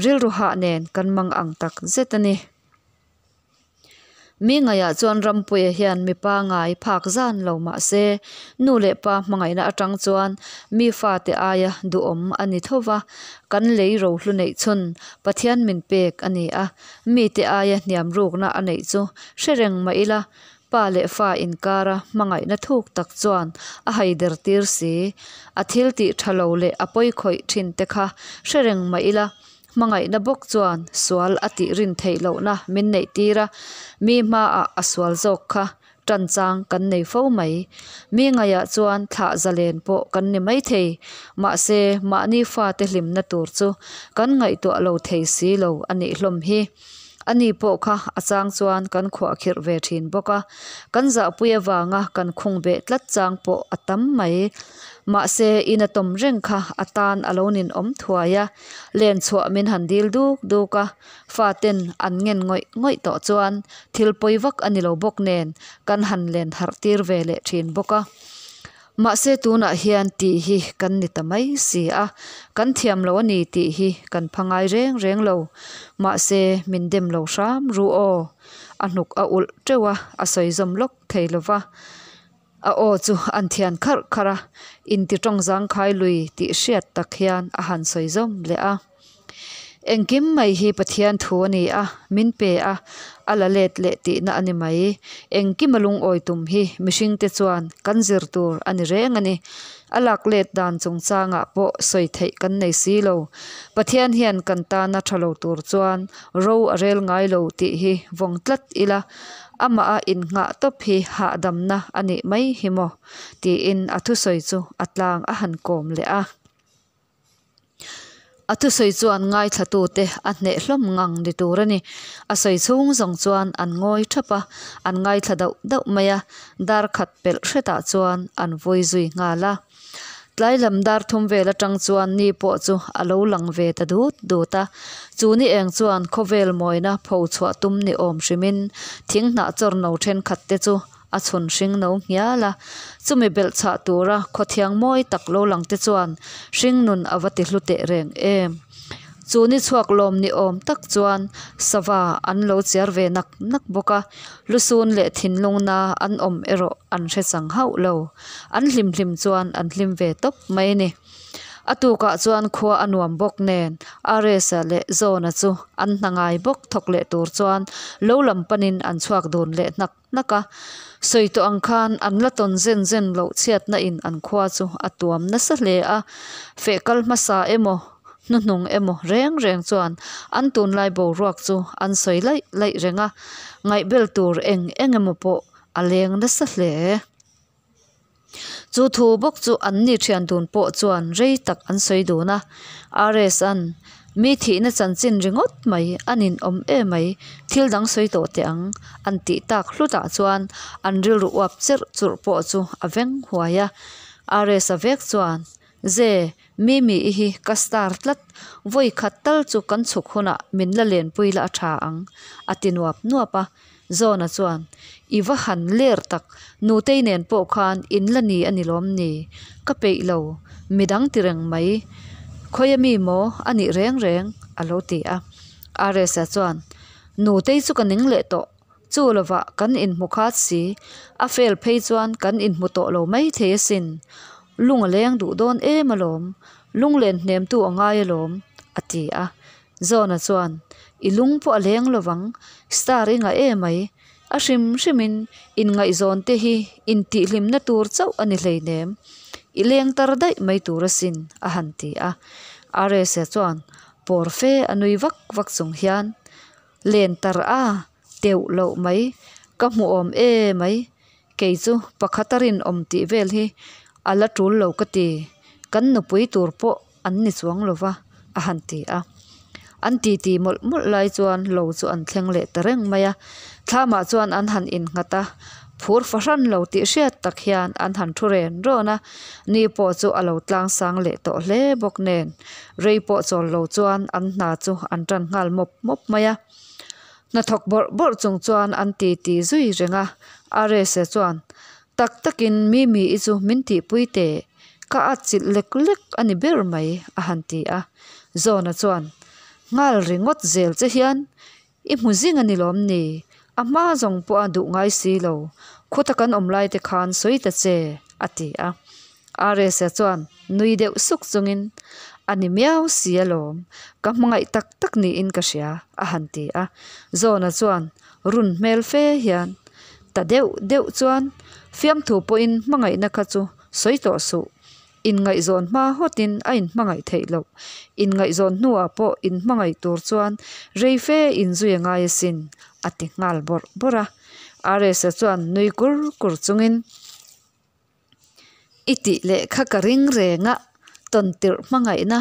rilru hah nen kan mang ang tak zet a ni. Mi ngaiah chuan Rampuia hian mipa ngai phak zan lo mah se, nu leh pa hmangaihna atang chuan mi fate aia duhawm a ni tho va, kan lei rohlu neih chhun Pathian min pek a ni a, mite aia hniam rukna a neih chu hre reng mah ila, pa leh fa inkara hmangaihna thuk tak chuan a haider tir si. A thil tih tha lo leh a pawi khawih thin te kha hre reng mah ila, Hmangaihna bawk chuan sual a tih rin theih lohna min neih tir a, mi hmaah a sual zawk kha tan chang kan nei fo mai. Mi ngaihah chuan thlah zalen pawh kan ni maithei, mahse mahni fate hlimna tur chu kan ngaihtuah lo thei si lo a nih hlawm hi. Ani pawh kha a chang chuan kan khuahkhirh ve thin bawk a, kan zahpui avanga kan khung beh tlat chang pawh a tam mai. Mahse ina tawm reng kha a tan a lo ninawm thuai a, Len chhuah min han dil duk duk a, faten an ngen ngawih ngawih tawh chuan thil pawi vak a ni lo bawk nen kan han len harh tir ve leh thin bawk a. Mahse tunah hian tih hi kan ni ta mai si a, kan thiam lo a ni tih hi kan pha ngai reng reng lo. Mahse min dem lo hram ru aw. A hnuk a ulh teuh a, a sawi zawm lawk thei lo va. A aw chu an thian kharh kharh a, inti tawng zangkhai lui tih hriat tak hian a han sawi zawm leh a. Engkim mai hi Pathian thu a ni a, min pe a, a la let leh tihna a ni mai. Engkima lungawi tum hi mihringte chuan kan zir tur a ni reng a ni. A lak let dan chungchangah pawh sawi theih kan nei si lo. Pathian hian kan tana tha lo tur chuan ro a rel ngai lo tih hi vawng tlat ila, Amah a innghah tawp hi hahdamna a nih mai hi maw? tiin a thusawi chu a tlang a han kawm leh a. A thusawi chuan ngaithlatute a hneh hlawm ngang ni tur a ni. A sawi chhung zawng chuan an ngawi thap a, an ngaithla dauh dauh mai a, dar khat pelh hretah chuan an vui zui nghal a. Tlai lam dar thum vel atang chuan ni pawh chu a lo lang ve ta dut dut a, chu ni eng chuan khawvel mawina pho chhuah tum ni awm hrimin thing hnah chawr no thenkhat te chu a chhun hring no nghial a, chumi belh chhah tura khawthiang mawi tak lo lang te chuan hring nun a va ti hlu teh reng em. Chu ni chhuak lawm ni awm tak chuan sava an lo chiar ve nak nak bawk a, lusun leh thinlungna an awm erawh an hre chang hauh lo. An hlim hlim chuan an hlim ve tawp mai a ni. A tukah chuan khua a nuam bawk nen Aresa leh Zawna chu an hna ngai bawk thawk leh tur chuan lo lam panin an chhuak dun leh hnak hnak a. Sawi tawh ang khan an la tawn zen zen loh chhiatna in an khua chu a tuam nasa hle a, feh kal hmasa emaw hnuhnung emaw reng reng chuan an tunlai boruak chu an sawi laih laih reng a, ngaihbel tur eng eng emaw pawh a leng nasa hle. Chu thu bawk chu an ni thian dun pawh chuan rei tak an sawi dun a, RS-a'n mi thihna chanchin ringawt mai a ninawm em mai, thil dang sawi tawh teh ang an tih tak hlutah chuan an rilru uap cherh churh pawh chu a veng huai a. RS-a vek chuan, Ze, Mimi i hi ka star tlat, vawi khat tal chu kan chhuk hunah min la lenpui la a tha ang a ti nuap nuap a. Zawna chuan, I va han ler tak, Nutei nen pawh khan in la ni a ni lawm ni? Ka peih lo, midang ti reng mai. Khawia mi maw a nih reng reng? a lo ti a. Aresa chuan, Nutei chu ka ning leh tawh, chu lovah kan inhmu khat si, a fel phei chuan kan inhmu tawh lo mai thei asin. Lung a leng duh dawn em alawm, lunglen hnemtu a ngai alawm, a ti a. Zawna chuan, I lung pawh a leng lo vang, star i ngah em mai. A hrim hrimin inngaihzawn te hi intihhlimna tur chauh a ni hleinem. I leng tar daih mai tur asin, a han ti a. Arese chuan pawr fe a nui vak vak chung hian, Len tar a, teuh loh mai, ka hmuhawm e mai. Kei chu pakhat a rinawm tih vel hi a la tul lo ka ti, kan nupui tur pawh an ni chuang lo va, a han ti a. An titi mawlh mawlh lai chuan lo chu an thleng leh ta reng mai a. Thlamah chuan an han innghat a, phur fahran lo tih hriat tak hian an han thu ren rawn a. Ni pawh chu a lo tlang sang leh tawh hle bawk nen, rei pawh chawl lo chuan an hna chu an tan nghal mawp mawp mai a. Hnathawk bawrh bawrh chung chuan an titi zui reng a, Arese chuan, Tak takin Mimi-i chu min tihpui teh, ka atchilh lek lek a ni ber mai, a han ti a. Zawna chuan, Nghal ringawt zel che hian i hmu zing a ni lawm ni? A hma zawng pawh a duh ngai si lo, khuta kan awm lai te khan sawi ta che, a ti a. Arese chuan nui deuh suk chungin, A ni miau si alawm, ka hmangaih tak tak niin ka hria, a han ti a. Zawna chuan run hmel fe hian, Ta deuh deuh chuan fiamthu pawhin hmangaihna kha chu sawi tawh suh. Inngaihzawn hma hawtin a inhmangaih theih loh. Inngaihzawn hnuah pawh inhmangaih tur chuan rei fe inzui a ngai asin, a ti nghal bawrh bawrh a. Aresa chuan nui kur kur chungin, I tih leh kha ka ring reng a, tawn tirh hmangaihna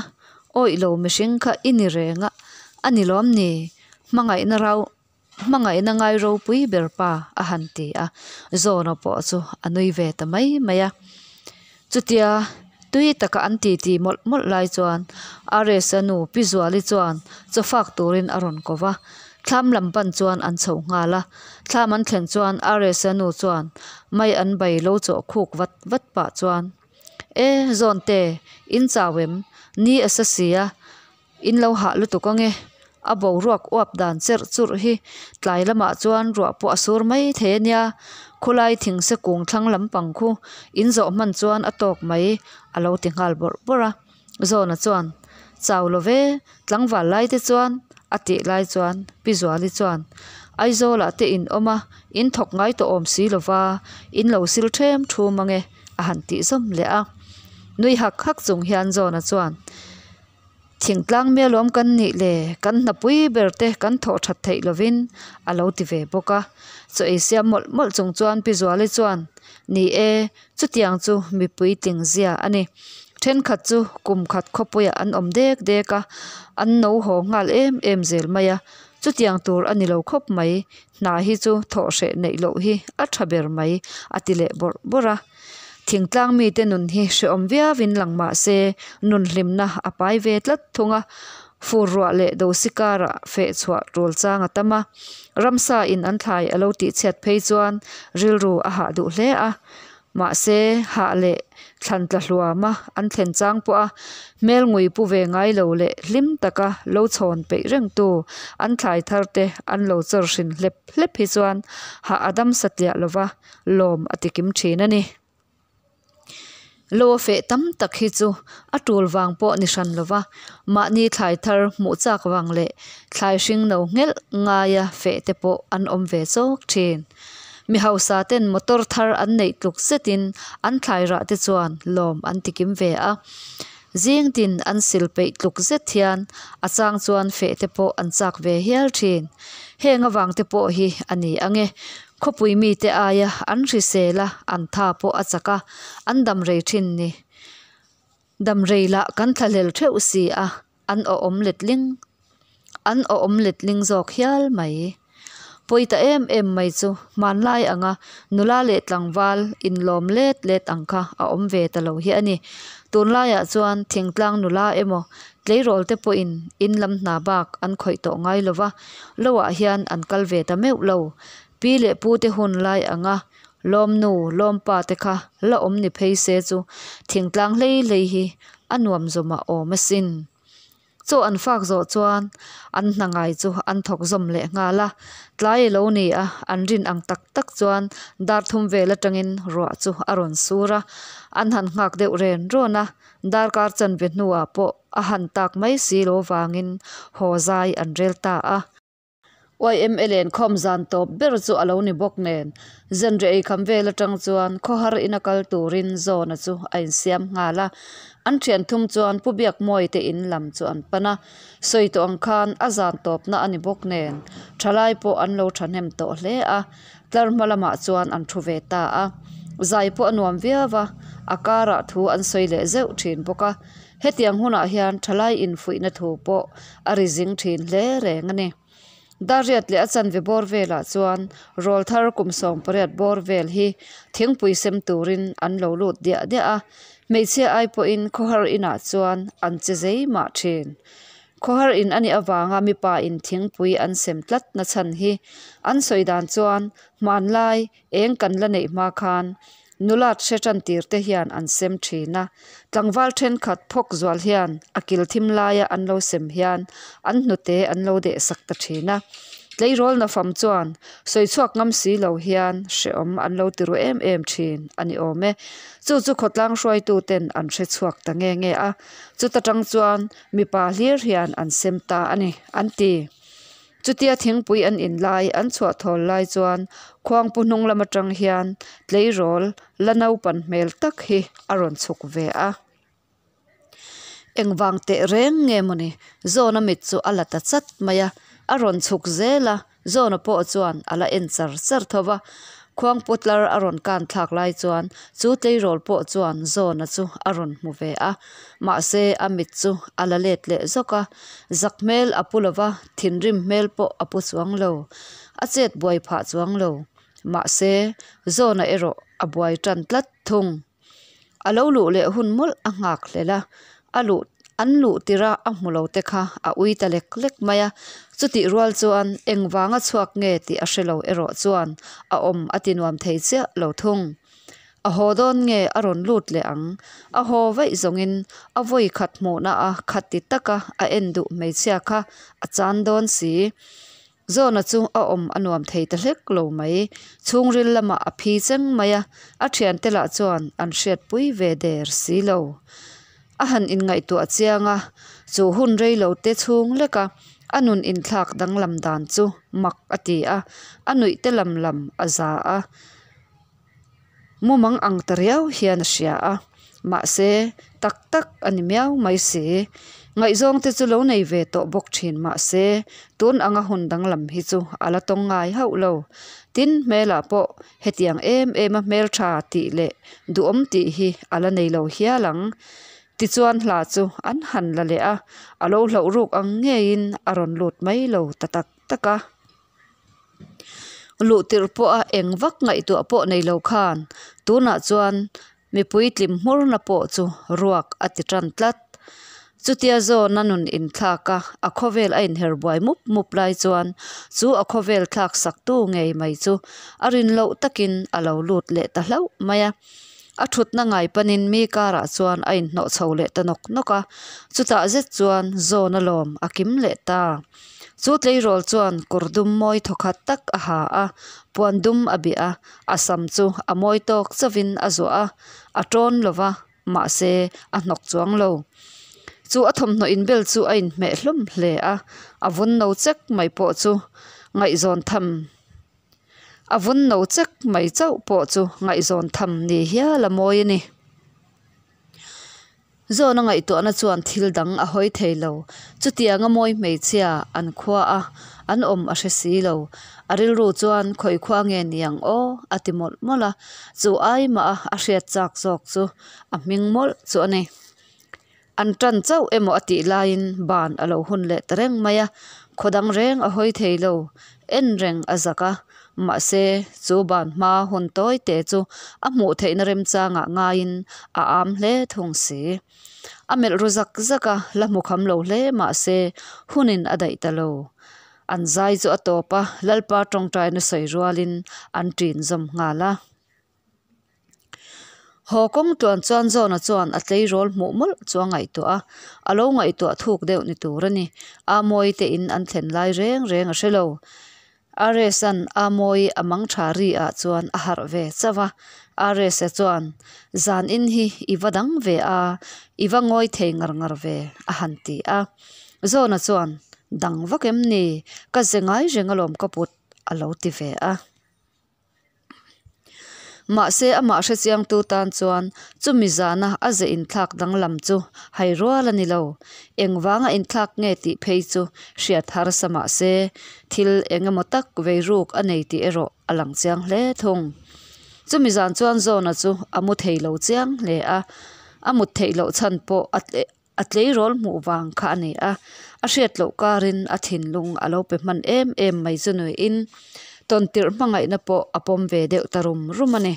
awih lo mihring kha i ni reng a, a ni lawm ni? Hmangaihna rau hmangaihna ngai ropui ber pa a han ti a, Zawna pawh chu a nui ve ta mai mai a. Chutia tui taka an titi mawlh mawlh lai chuan Aresa nu Pi Zuali chuan chaw fak turin a rawn ko va, thlam lam pan chuan an chho nghal a. Thlam an thlen chuan Aresa nu chuan mai an bai lo chawh khuk vat vat pah chuan, E Zawnte, in chau em? Ni a sa si a, In lo hah lutuk ange, a boruak uap dan cherh churh hi tlai lamah chuan ruah pawh a sur mai thei a nia, khulai thingse kung thlang lampang khu in zawh hman chuan a tawk mai a lo ti nghal bawrh bawrh a. Zawna chuan, Chau lo ve, tlangval lai te chuan a tih lai chuan Pi Zuali chuan, Aizawlah te in awm a, in thawk ngai tawh awm si lova, in lo sil ṭhem ṭhum ange a han tih zawm leh a. Nui hak hak chung hian Zawna chuan, Thingtlang mialawm kan nih le, kan hnapui ber te kan thawh that theih lovin a lo ti ve bawk a. Chaw ei siam mawlh mawlh chung chuan Pi Zuali chuan, Ni e, chutiang chu mipui tling zia a ni. Thenkhat chu kum khat khawpuiah an awm dek dek a, an no haw nghal em em zel mai a, chutiang tur a ni lo khawp mai, hna hi chu thawh hreh neih loh hi a tha ber mai a ti leh bawrh bawrh a. Thingtlang mite nun hi hrehawm viauin lang mah se nun hlimna a pai ve tlat thung a, fur ruah leh dosi karah feh chhuah tul chang a tam a, ramsa in an thlai a lo tihchhiat phei chuan rilru a hah duh hle a. Mahse, hah leh thlan tla hluama an thlen chang pawha hmel ngui pu ve ngai lo leh hlim taka lo chhawn peih rengtu an thlai thar te an lo chawr hrin hlep hlep hi chuan hah a dam satliah lova lawm a ti kim thin a ni. Lo a feh tam tak hi chu a tul vang pawh ni hran lova, mahni thlai thar hmuh chak vang leh thlai hring no nghelh ngaia feh te pawh an awm ve chawk thin. Mi hausa ten motor thar an neih tluk zetin an thlai rah te chuan lawm an ti kim ve a. Zing tin an sil peih tluk zet hian a chang chuan feh te pawh an chak ve hial thin. Heng avang te pawh hi a ni ang e. Khawpui mite aia an hrisel a, an tha pawh a chak a, an dam rei thin ni. Dam rei lah kan thlahlel theuh si a, an awhawm letling an awhawm letling zawk hial mai. Pawi ta em em mai chu hmanlai anga nula leh tlangval inlawm let let ang kha a awm ve ta lo hi a ni. Tunlaiah chuan thingtlang nula emaw tleirawl te pawhin in lam hna bak an khawih tawh ngai lo va, loah hian an kal ve ta meuh lo. Pi leh pu te hun lai anga lawmnu lawmpa te kha la awm ni phei se chu thingtlang hlei hlei hi a nuam zawmah awm asin. Chaw an fak zawh chuan an hna ngai chu an thawk zawm leh nghal a, tlai a lo ni a, an rin ang tak tak chuan dar thum vel atangin ruah chu a rawn sur a, an han nghak deuh ren rawn a, darkar chanve hnuah pawh a han tak mai si lo vangin haw zai an rel ta a. YMA lenkhawm zan tawp ber chu a lo ni bawk nen, zanriah eikham vel atang chuan khawhar ina kal turin Zawna chu a insiam nghal a. An thian thum chuan Pu Biakmawii te in lam chu an pan a, sawi tawh ang khan a zan tawpna a ni bawk nen, thalai pawh an lo thahnem tawh hle a, tlar hma lamah chuan an thu ve ta a. Zai pawh a nuam viau a, a karah thu an sawi leh zeuh thin bawk a. Hetiang hunah hian thalai infuihna thu pawh a ri zing thin hle reng a ni. Darriat leh a chanve bawr velah chuan rawl thar kum 18 bawr vel hi thingpui sem turin an lo lut diah diah a, hmeichhia ai pawhin khawhar inah chuan an che zei mah thin. Khawhar in a nih avanga mipa in thingpui an sem tlat na chhan hi an sawi dan chuan hmanlai eng kan la neih hma khan Nulat hre tan tir te hian an sem thin a, tlangval thenkhat phawk zual hian a kil thim laia an lo sem hian an hnute an lo deh sak ta thin a. Tleirawl nafam chuan sawi chhuak ngam si lo hian hrehawm an lo ti ru em em thin a ni awm e. Chu chu khawtlang hruaitu ten an hre chhuak ta nge nge a, chuta tang chuan mipa hlir hian an sem ta a ni, an ti. Chutia thingpui an in lai an chhuah thawl lai chuan khuangpu hnung lam atang hian tleirawl la naupan hmel tak hi a rawn chhuk ve a. Engvang teh reng nge mawni Zawna mit chu a la ta chat mai a, a rawn chhuk zel a, Zawna pawh chuan a la en char char tho va. Khuangpu tlar a rawn kan thlak lai chuan chu tleirawl pawh chuan Zawna chu a rawn hmu ve a, mahse a mit chu a la let leh zawk a, zak hmel a pu lova, thinrim hmel pawh a pu chuang lo, a chet buai phah chuang lo. Mahse Zawna erawh a buai tan tlat thung. A lo luh leh hun mawlh a nghak hlel a, a luh an luh tirh a a hmu lo te kha a ui ta lek lek mai a, chutih rual chuan engvanga chhuak nge tih a hre lo erawh chuan a awm a ti nuam thei chiah lo thung. A haw dawn nge a rawn lut leh ang, a haw vaih zawngin a vawi khat hmuhna a khat ti taka a en duh hmeichhia kha a chan dawn si. Zawna chu a awm a nuam thei ta hlek lo mai. Chhungril lamah a phi cheng mai a, a thiante lah chuan an hriatpui ve der si lo. A han inngaihtuah chiang a, chu hun rei lo te chhung lek a, a nun inthlak danglam dan chu mak a ti a, a nuih te lam lam a za a. Mumang ang ta riau hian a hria a, mahse tak tak a ni miau mai si. Ngaihzawng te chu lo nei ve tawh bawk thin mahse tun anga hun danglam hi chu a la tawng ngai hauh lo. Tin, hmelah pawh hetiang em em a hmeltha tih leh duhawm tih hi a la nei lo hial ang. Tichuan hla chu an han la leh a, a lo hlauh ruk ang ngeiin a rawn lut mai lo ta tak tak a. Luh tirh pawha eng vak ngaihtuah pawh nei lo khan tunah chuan mipui tlim hmurna pawh chu ruak a ti tan tlat. Chutia zawna nun inthlak a, a khawvel a inher buai mup mup lai chuan chu a khawvel thlak saktu ngei mai chu a rin loh takin a lo lut leh ta hlauh mai a. A thutna ngai panin mi karah chuan a inhnawh chho leh ta nawk nawk a, chutah zet chuan zawna lawm a kim leh ta. Chu tleirawl chuan kawr dum mawi thawkhat tak a ha a, puan dum a bih a, a sam chu a mawi tawk chauhin a zuah a, a tawn lo va, mahse a hnawk chuang lo. Chu a thawmhnaw inbel chu a inhmeh hlawm hle a, a vun no chek mai pawh chu ngaihzawn tham a vun no chek mai chauh pawh chu ngaihzawn tham ni hial a mawi a ni. Zawna ngaihtuahna chuan thil dang a hawi thei lo. Chutianga mawi hmeichhia an khua a, an awm a hre si lo. A rilru chuan khawi khua nge ni ang aw a ti mawlh mawlh a, chu ai mah a a hriat chak zawk chu a hming mawlh chu a ni. An tan chauh emaw a tih laiin ban a lo hun leh ta reng mai a, khaw dang reng a hawi thei lo, en reng a zak a, mahse chu ban hma hun tawi te chu a hmuh theihna remchangah ngaiin a am hle thung si. A melh ru zak zak a, la hmu kham lo hle mahse hunin a daih ta lo. An zai chu a tawp a, Lalpa tawngtaina sawi rualin an ṭin zawm nghal a. Haw kawng tluan chuan Zawna chuan a tleirawl hmuh mawlh chu a ngaihtuah a, a lo ngaihtuah thuk deuh ni tur a ni. Amawi te in an thlen lai reng reng a hre lo. Ares-a'n Amawi a mang tha ri ah chuan a harh ve chauh a. Ares-a chuan, Zan in hi i va dang ve a, i va ngawi thei ngar ngar ve, a han ti a. Zawna chuan, Dang vak em ni? Ka ze ngai reng alawm ka put, a lo ti ve a. Mahse amah hrechiangtu tan chuan chumi zana a ze inthlak danglam chu hai rual a ni lo. Engvanga inthlak nge tih phei chu hriat harsa mahse thil eng emaw tak vei ruk a nei tih erawh a lang chiang hle thung. Chumi zan chuan Zawna chu a mu thei lo chiang hle a, a mut theih loh chhan pawh a A tleirawl hmuh vang kha a ni a, a hriat loh karin a thinlung a lo pe hman em em mai chu nuihin tawntirh hmangaihna pawh a pawm ve deuh ta rum rum a ni.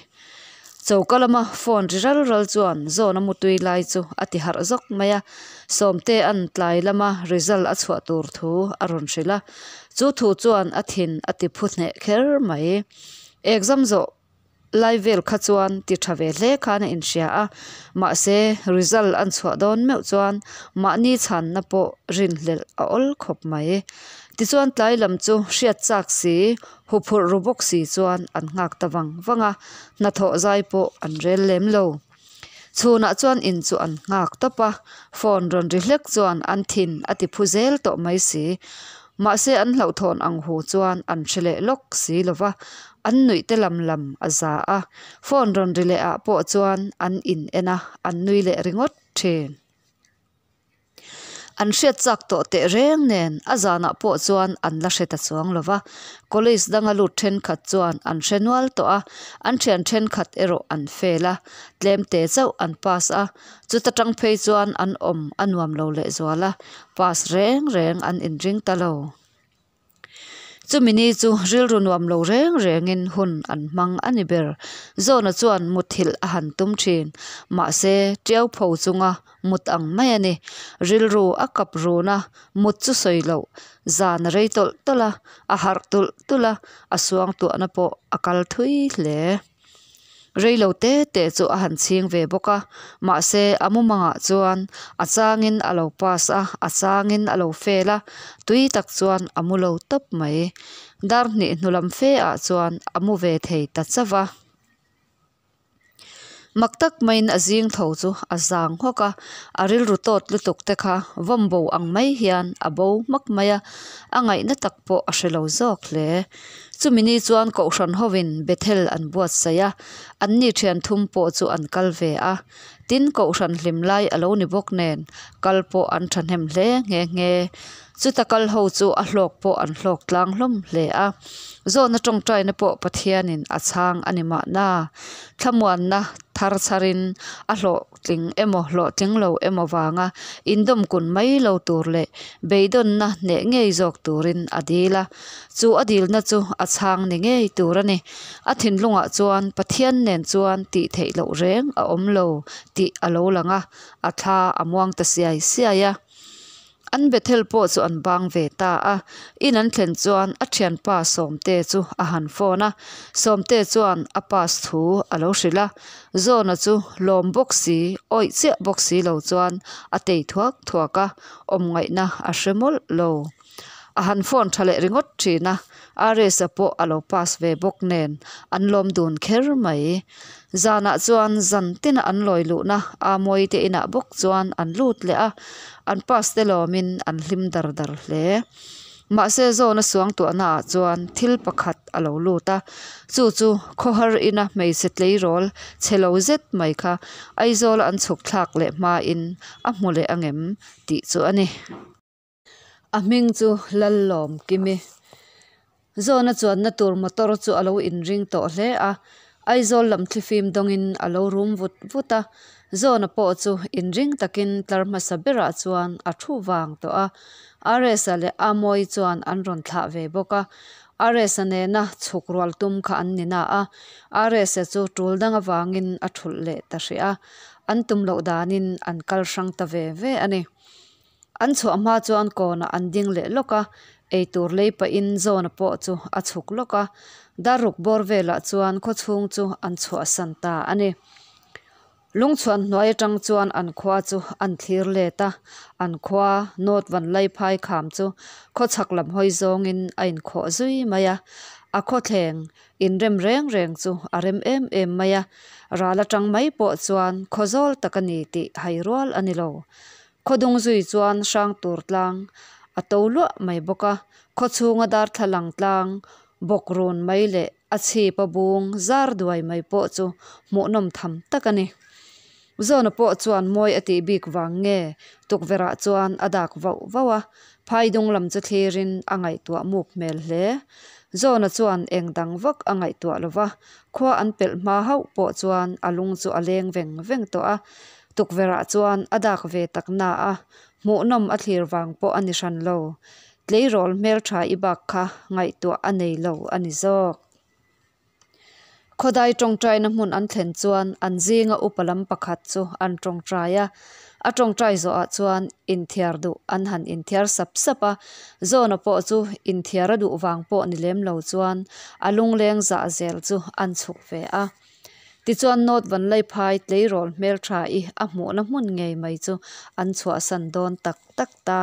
Choka lama phone ri ral ral chuan Zawna mutui lai chu a ti harh zawk mai a, Sawmtea'n tlai lama result a chhuah tur thu a rawn hrilh a, chu thu chuan a thin a ti phu hneh kher mai. Exam zawh Lai vel kha chuan ti tha ve hle khan a inhria a, mahse result an chhuah dawn meuh chuan mahni chhanna pawh rinhlelh a awl khawp mai. Tichuan tlai lam chu hriat chak si, huphurh ru bawk si chuan an nghak ta vang vang a, hnathawh zai pawh an rel lem lo. Chhunah chuan in chu an nghak tawp a, phone rawn ri hlek chuan an thin a ti phu zel tawh mai si. Mahse an hlauhthawn ang hu chuan an hre leh lawk si lo va, an nuih te lam lam a za a, phone rawn ri leh ah pawh chuan an in en a, an nui leh ringawt thin. An hriat chak tawh teh reng nen a zanah pawh chuan an la hre ta chuang lo va, college danga lut thenkhat chuan an hre nual tawh a, an thian thenkhat erawh an fail a, tlem te chauh an pass a, chuta tang phei chuan an awm a nuam lo lehzual a, pass reng reng an inring ta lo. Chumi ni chu rilru nuam lo reng rengin hun an hmang a ni ber. Zawna chuan muthilh a han tum thin. Mahse, tiau pho chunga mut ang mai a ni. Rilru a kap run a, mut chu sawi loh. Zan a rei tawlh tawlh a, a harh tulh tulh a, a suangtuahna pawh a kal thui hle. Rei lo te te chu a han chhing ve bawk a, mahse a mumangah chuan a changin a lo pass a, a changin a lo fail a, tui tak chuan a mu lo tawp mai. Dar hnih hnu lam fe ah chuan a mu ve thei ta chauh va. Mak tak maiin a zing tho chu a zang hawk a, a rilru tawt lutuk te kha vawm bo ang mai hian a bo hmak mai a, a ngaihna tak pawh a hre lo zawk hle. Chumi ni chuan Kohhran hovin Bethel an buatsaih a, anni thian thum pawh chu an kal ve a. Tin, Kohhran hlim lai a lo ni bawk nen, kal pawh an thahnem hle nghe nghe. Chuta kal ho chu a hlawk pawh an hlawk tlang hlawm hle a. Zawhna tawngtaina pawh Pathianin a chhang a ni mahna. Thlamuanna. thar chharin a hlawhtling emaw hlawhtling lo emaw vanga indawm kun mai lo tur leh beidawnna hneh ngei zawk turin a dil a. Chu a dilna chu a chhang ni ngei tur a ni. A thinlungah chuan Pathian nen chuan tih theih loh reng a awm lo tih a lo lang a, a thla a muang ta siai siai a. An Bethel pawh chu an bang ve ta a. In an thlen chuan a thianpa Sawmte chu a han phone a. Sawmte chuan a pass thu a lo hrilh a. Zawna chu lawm bawk si, awih chiah bawk si lo chuan a tei thuak thuak a, awm ngaihna a hre mawlh lo. A han phone tha leh ringawt thin a, RS-a pawh a lo pass ve bawk nen an lawm dun kher mai. Zanah chuan zan tina an lawi luhna Amawii te inah bawk chuan an lut leh a, an pass te lawmin an hlim dar dar hle. Mahse Zawna suangtuahna ah chuan thil pakhat a lo lut a, chu chu khawhar ina hmeichhe tleirawl chhe lo zet mai kha Aizawla an chhuk thlak leh hmain a hmu leh angem tih chu a ni. A hming chu Lallawmkimi. Zawna chuanna tur motor chu a lo inring tawh hle a, Aizawl lam thlifim dawngin a lo rum vut vut a. Zawna pawh chu inring takin tlar hmasa berah chuan a thu vang tawh a. RS-a leh Amawii chuan an rawn thlah ve bawk a. RS-a nena chhuk rual tum kha an ni na a, RS-a chu tul dang avangin a thulh leh ta hrih a. An tum loh danin an kal hrang ta ve ve a ni. An chhuah hma chuan kawnah an ding leh lawk a, eitur lei pahin Zawna pawh chu a chhuk lawk a. Darruk bawr velah chuan khawchhung chu an chhuahsan ta a ni. Lungchhuan hnuai atang chuan an khua chu an thlir let a, an khua North Vanlaiphai kham chu khawchhak lam hawi zawngin a inkhawh zui mai a. A khawthleng inrem reng reng chu a rem em em mai a, ral atang mai pawh chuan khawzawl tak a ni tih hai rual a ni lo. Khawdung zui chuan hrang tur tlang a to luah mai bawk a, khawchhunga darthlalang tlang bawk run mai leh a chhip a bung zar duai mai pawh chu hmuhnawm tham tak a ni. Zawna pawh chuan mawi a tih bik vang nge tukverh ah chuan a dak vauh vauh a, phai dung lam chu thlirin a ngaihtuah muk hmel hle. Zawna chuan eng dang vak a ngaihtuah lo va, khua an pelh hma hauh pawh chuan a lung chu a leng veng veng tawh a, Tukverh ah chuan a dak ve tak na a, hmuhnawm a thlir vang pawh a ni hran lo. Tleirawl hmeltha i bak kha ngaihtuah a nei lo a ni zawk. Khawdai tawngtaina hmun an thlen chuan an zinga upa lam pakhat chu an tawngtai a. A tawngtai zawhah chuan inthiar duh an han inthiar sap sap a. Zawna pawh chu inthiar a duh vang pawh ni lem lo chuan a lungleng zah zel chu an chhuk ve a. Tichuan North Vanlaiphai tleirawl hmeltha i a hmuhna hmun ngei mai chu an chhuahsan dawn tak tak ta.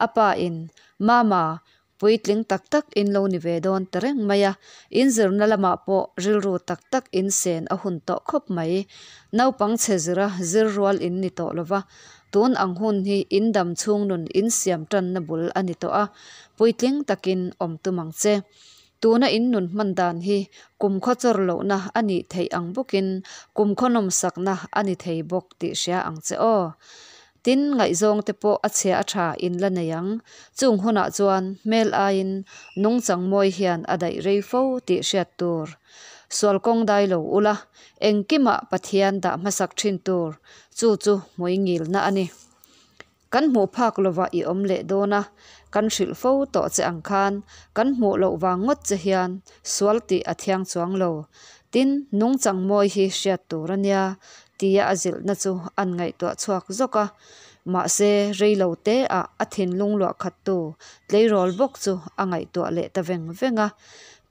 A pa in, Mama, puitling tak tak in lo ni ve dawn ta reng mai a, in zirna lamah pawh rilru tak tak in sen a hun tawh khawp mai. Naupang chhe zira zir rual in ni tawh lova, tun ang hun hi in dam chhung nun in siam tanna bul a ni tawh a, puitling takin awm tum ang che. Tuna in nun hman dan hi kumkhaw chawr lohna a nih theih ang bawkin kumkhaw nawmsakna a ni thei bawk tih hria ang che aw. Tin, ngaihzawng te pawh a chhia a tha in la nei ang. Chung hunah chuan hmel aiin nungchang mawi hian a daih rei fo tih hriat tur. Sual kawng dai lo ula, engkimah Pathian dah hmasak thin tur, chu chu hmui ngilna a ni. Kan hmuh phak lovah i awm leh dawn a, kan hrilh fo tawh che ang khan kan hmuh loh vang ngawt che hian sual tih a thiang chuang lo. Tin, nungchang mawi hi hriat tur a nia, tia a zilhna chu an ngaihtuah chhuak zawk a. Mahse, rei lo te ah a thinlung luah khattu tleirawl bawk chu a ngaihtuah leh ta veng veng a.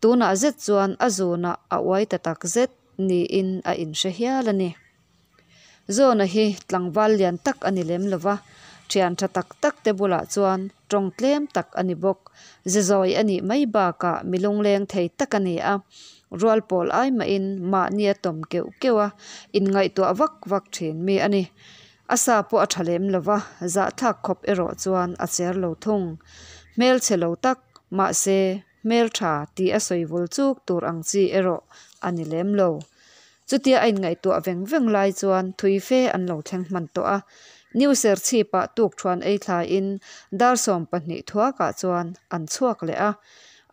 Tunah zet chuan a zunah a uai ta tak zet niin a inhre hial a ni. Zawna hi tlangval lian tak a ni lem lo va, thian tha tak tak te bulah chuan tawng tlem tak a ni bawk. Ze zawi a nih mai bakah mi lungleng thei tak a ni a, rual pawl ai mahin mahni a tawm keuh keuh a, inngaihtuah vak vak thin mi a ni. A sa pawh a tha lem lo va, zahthlak khawp erawh chuan a cher lo thung. Hmelchhe lo tak, mahse hmeltha tih a sawi vul chuk tur ang chi erawh a ni lem lo. Chutia a inngaihtuah veng veng lai chuan thui fe an lo thleng hman tawh a. New Serchhip-ah tukthuan ei thlaiin dar 12 thuakah chuan an chhuak leh a.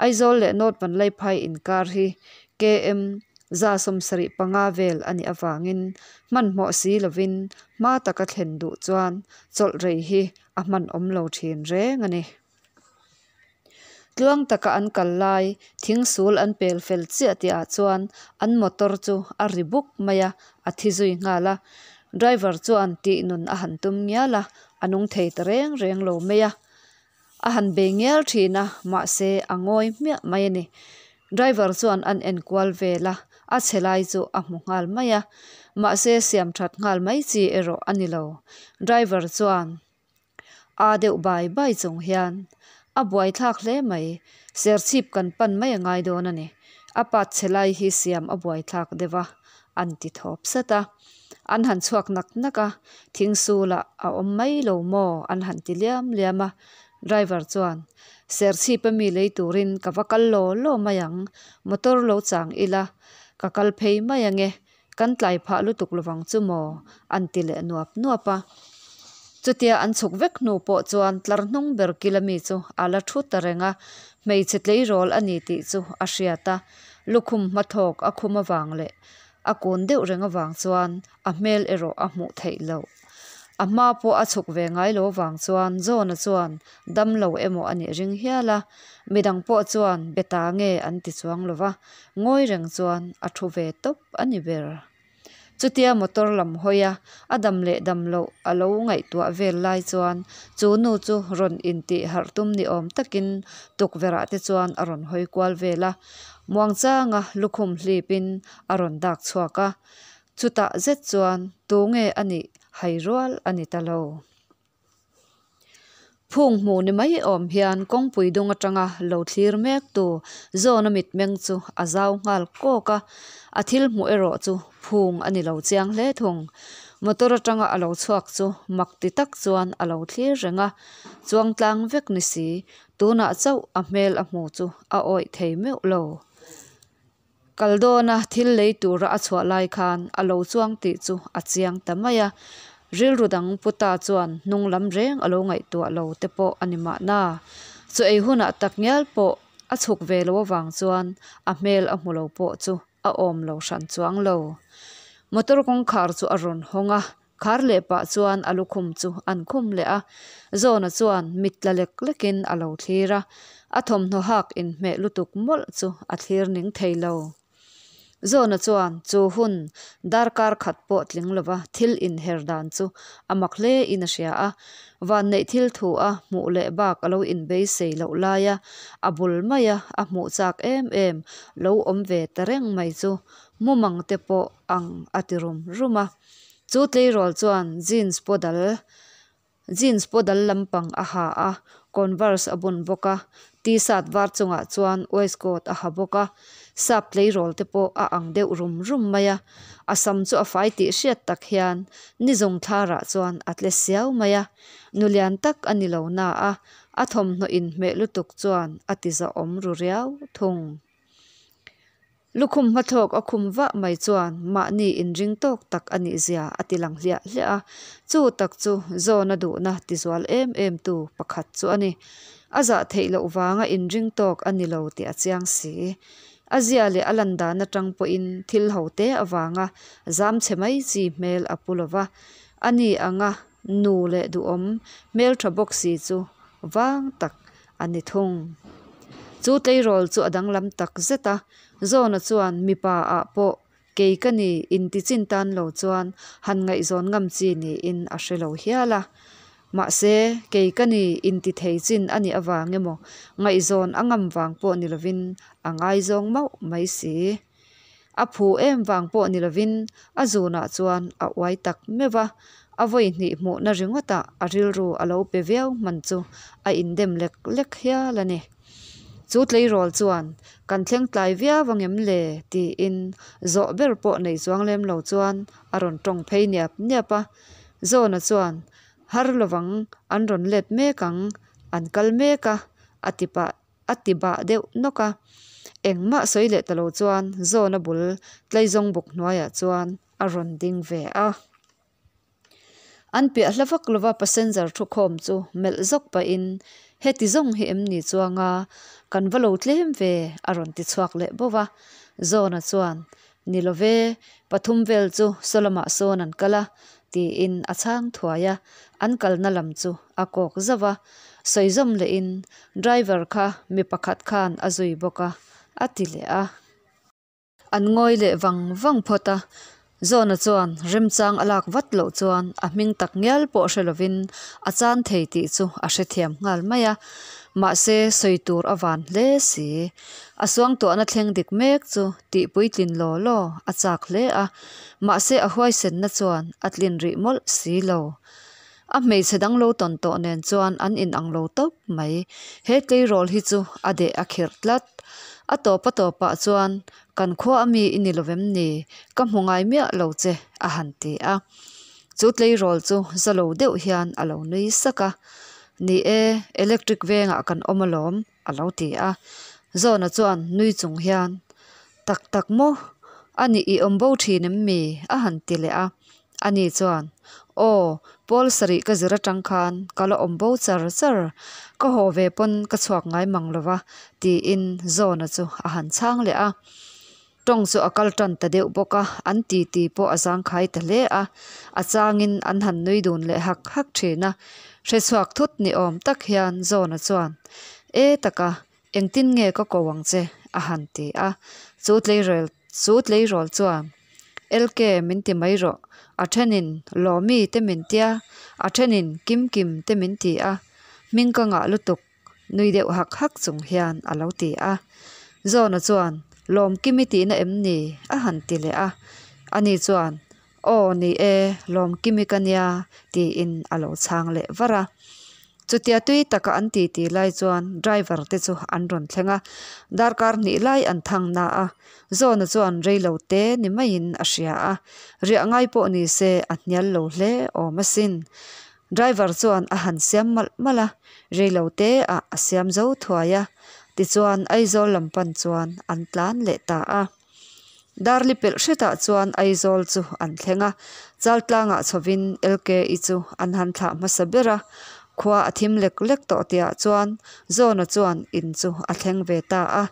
Aizawl leh North Vanlaiphai inkar hi KM. 75 vel a nih avangin hmanhmawh si lovin hma taka thlen duh chuan chawlh rei hi a hman awm lo thin reng a ni. Tluang taka an kal lai thing sul an pel fel chiah tih ah chuan an motor chu a ri buk mai a, a thi zui nghal a. Driver chuan tih nun a han tum ngial a, a nung thei ta reng reng lo mai a. A han bei ngial thin a, mahse a ngawi hmiah mai a ni. Driver chuan an en kual vel a, a chhe lai chu a hmu nghal mai a, mahse siam that nghal mai chi erawh a ni lo. Driver chuan a deuh bai bai chung hian a buai thlak hle mai, serchhip kan pan mai a ngai dawn a ni, a pat chhe lai hi siam a buai thlak deuh a, an ti thawp sat a. An han chhuak nak nak a, thing sulah a awm mai lo maw an han ti liam liam a. Driver chuan, Serchhip ami lei turin ka va kal law law mai ang, motor lo chang ila, ka kal phei mai ange, kan tlai phah lutuk lovang chu maw? an ti leh nuap nuap a. Chutia an chhuk vek hnu pawh chuan tlar hnung ber kil ami chu a la thu ta reng a, hmeichhe tleirawl a ni tih chu a hriat a, lukhum hmathawk a khum avang leh a kun deuh reng avang chuan a hmel erawh a hmuh theih loh. A hma pawh a chhuk ve ngai lo avang chuan John-a chuan dam lo emaw a nih ring hial a, midang pawh chuan be ta nge an ti chuang lo va, ngawi reng chuan a thu ve tawp a ni ber. Chutia motor lam hawi a, a dam leh dam loh a lo ngaihtuah vel lai chuan chu nu chu rawn intih harh tum ni awm takin tukverh ah te chuan a rawn hawi kual vel a, muangchanga lukhum hlip in a rawn dak chhuak a. Chutah zet chuan tunge a nih hai rual a ni ta lo. Phung hmuh ni mai awm hian kawngpui dung atanga lo thlir mek tu Zawna mitmeng chu a zau nghal kawk a, a thil hmuh erawh chu phung a ni lo chiang hle thung. Motor atanga a lo chhuak chu mak ti tak chuan a lo thlir reng a, chuang tlang vek ni si, tunah chauh a hmel a hmu chu a awih thei meuh lo. Kal dawna thil lei tura a chhuah lai khan a lo chuang tih chu a chiang ta mai a, rilru dang pu ta chuan hnung lam reng a lo ngaihtuah lo te pawh a ni mahna. Chaw ei hunah tak ngial pawh a chhuk ve lo avang chuan a hmel a hmu lo pawh chu a awm lo hran chuang lo. Motor kawngkhar chu a rawn hawng a, Khar leh pah chuan a lukhum chu an khum leh a, Zawna chuan mit tla lek lekin a lo thlir a, a thawmhnaw hak inhmeh lutuk mawlh chu a thlir ning thei lo. Zawna chuan chu hun darkar khat pawh tling lova thil inher dan chu a mak hle in a hria a, vanneih thil thu a hmuh leh bak a lo inbeisei loh laia a bul maia a hmuh chak em em lo awm ve ta reng mai chu mumang te pawh ang a ti rum rum a. Chu tleirawl chuan jeans paw dal jeans paw dal lampang a ha a, converse a bun bawk a, t-shirt var chungah chuan waistcoat a ha bawk a, sap tleirawl te pawh a ang deuh rum rum mai a, a sam chu a fai tih hriat tak hian ni zawng thlarah chuan a tle siau mai a, nu lian tak a ni lo na a, a thawmhnaw inhmeh lutuk chuan a ti zahawm ru riau thung. Lukhum hmathlawk a khum vah mai chuan mahni inring tawk tak a nih zia a ti lang hliah hliah a, chu tak chu Zawna duhna tizual em em tu pakhat chu a ni. A zah theih loh vanga inring tawk a ni lo tih a chiang si. A zia leh a lan dan atang pawhin thil ho te avanga zam chhe mai chi hmel a pu lo va, a ni anga nu leh duhawm hmeltha bawk si chu vang tak a ni thung. Chu tleirawl chu a danglam tak zet a, Zawna chuan mipa ah pawh kei ka ni inti chin tan lo chuan han ngaihzawn ngam chi niin a hre lo hial a. Mahse, kei ka ni inti thei chin a nih avang emaw ngaihzawn a ngam vang pawh ni lovin a ngaizawng mauh mai si. A phu em vang pawh ni lovin a zunah chuan a uai tak meuh a, a vawi hnih hmuhna ringawtah a rilru a lo pe viau hman chu a indem lek lek hial a ni. Chu tleirawl chuan, Kan thleng tlai viau angem le? tiin zawh ber pawh nei chuang lem lo chuan a rawn tawng phei niap niap a. Zawna chuan, Har lovang, an rawn let mek ang, an kal mek a, a ti pah a ti bah deuh nawk a. Engmah sawi leh ta lo chuan Zawna bul tleizawng buk hnuaiah chuan a rawn ding ve a. An piah hla vak lova passenger thukhawm chu melh zawk pahin, Heti zawng hi em ni chuanga kan va lo tlem ve? a rawn ti chhuak leh bawk a. Zawna chuan, Ni lo ve, pathum vel chu saw lamah sawn an kal a, tiin a chhang thuai a, an kalna lam chu a kawk zauh a. Sawi zawm lehin, Driver kha mi pakhat khan a zui bawk a, a ti leh a. An ngawi leh vang vang phawt a, Zawna chuan remchang a lak vat loh chuan a hming tak ngial pawh hre lovin a chan thei tih chu a hrethiam nghal mai a, mahse sawi tur a van hle si. A suangtuahna thleng dik mek chu tih puitlin law law a chak hle a, mahse a huaisenna chuan a tlin rih mawlh si lo. A hmeichhe dang lo tawn tawh nen chuan an inang lo tawp mai. He tleirawl hi chu a deh a khirh tlat. A tawp a tawpah chuan Kan khua a mi i ni lo vem ni? Ka hmu ngai miah lo che, a han ti a. Chu tleirawl chu za lo deuh hian a lo nui sak a. Ni e, electric vengah kan awm alawm, a lo ti a. Zawna chuan nui chung hian, Tak tak maw? A nih i awm bo thin em mi? a han ti leh a. Ani chuan, Aw, pawl sarih ka zir atang khan ka la awm bo char char, ka haw ve pawn ka chhuak ngai mang lo va, tiin Zawna chu a han chhang leh a. Tawng chu a kal tan ta deuh bawk a, an titi pawh a zangkhai ta hle a. A changin an han nui dun leh hak hak thin a. Hrechhuak thut ni awm tak hian Zawna chuan, E taka, Engtin nge ka ko ang che? a han ti a. Chu tleirawl chu tleirawl chuan, LK min ti mai rawh, a thenin Lawmi te min tia, a thenin Kimkim te min ti a, hming ka ngah lutuk nui deuh hak hak chung hian a lo ti a. Zawna chuan, Lawmkimi tihna em ni? a han ti leh a. Ani chuan, Aw ni e, Lawmkimi ka nia, tiin a lo chhang leh var a. Chutia tui taka an titi lai chuan driver te chu an rawn thleng a, darkar hnih lai an thang na a, Zawna chuan rei lo te ni maiin a hria a, riah ngai pawh ni se a hnial lo hle awm asin. Driver chuan a han siam malh malh a, rei lo te ah a siam zo thuai a, tichuan Aizawl lam pan chuan an tlan leh ta a. Darli pelh hretah chuan Aizawl chu an thleng a, Chaltlangah chhovin LKI chu an han thlah hmasa ber a, khua a thim lek lek tawh tihah chuan Zawna chuan in chu a thleng ve ta a.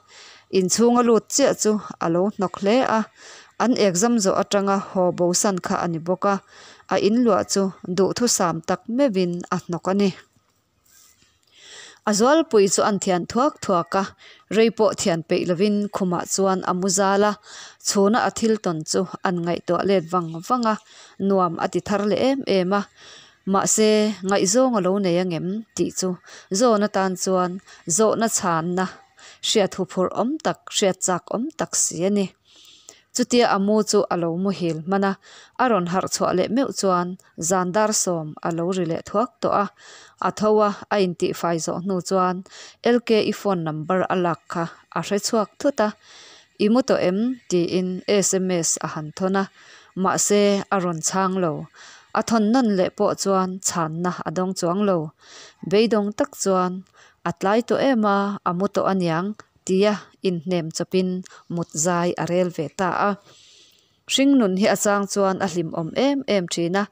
Inchhunga lut chiah chu a lo hnawk hle a, an exam zawh atanga haw bosan kha a ni bawk a, a inluah chu duhthusam tak meuhin a hnawk a ni. A zualpui chu an thian thuak thuak a, rei pawh thian peih lovin khumah chuan a mu zal a, chhuna a thil tawn chu an ngaihtuah let vang vang a, nuam a ti thar leh em em a. Mahse, ngaihzawng a lo nei angem tih chu zawn atan chuan zawhna chhanna hriat huphurh awm tak, hriat chak awm tak si a ni. Chutia a mu chu a lo muhil hman a, a rawn harh chhuah leh meuh chuan zan dar sawm a lo ri leh thuak tawh a. A tho a, a intihfai zawh hnu chuan LKI phone number a lak kha a hre chhuak thut a. I mu tawh em? tiin sms a han thawn a, mahse a rawn chhang lo. A thawn nawn leh pawh chuan chhanna a dawng chuang lo. Beidawng tak chuan a tlai tawh em a, a mu tawh aniang Tia inhnem chawpin mut zai a rel ve ta a. Hringnun hi a chang chuan a hlimawm em em thin a,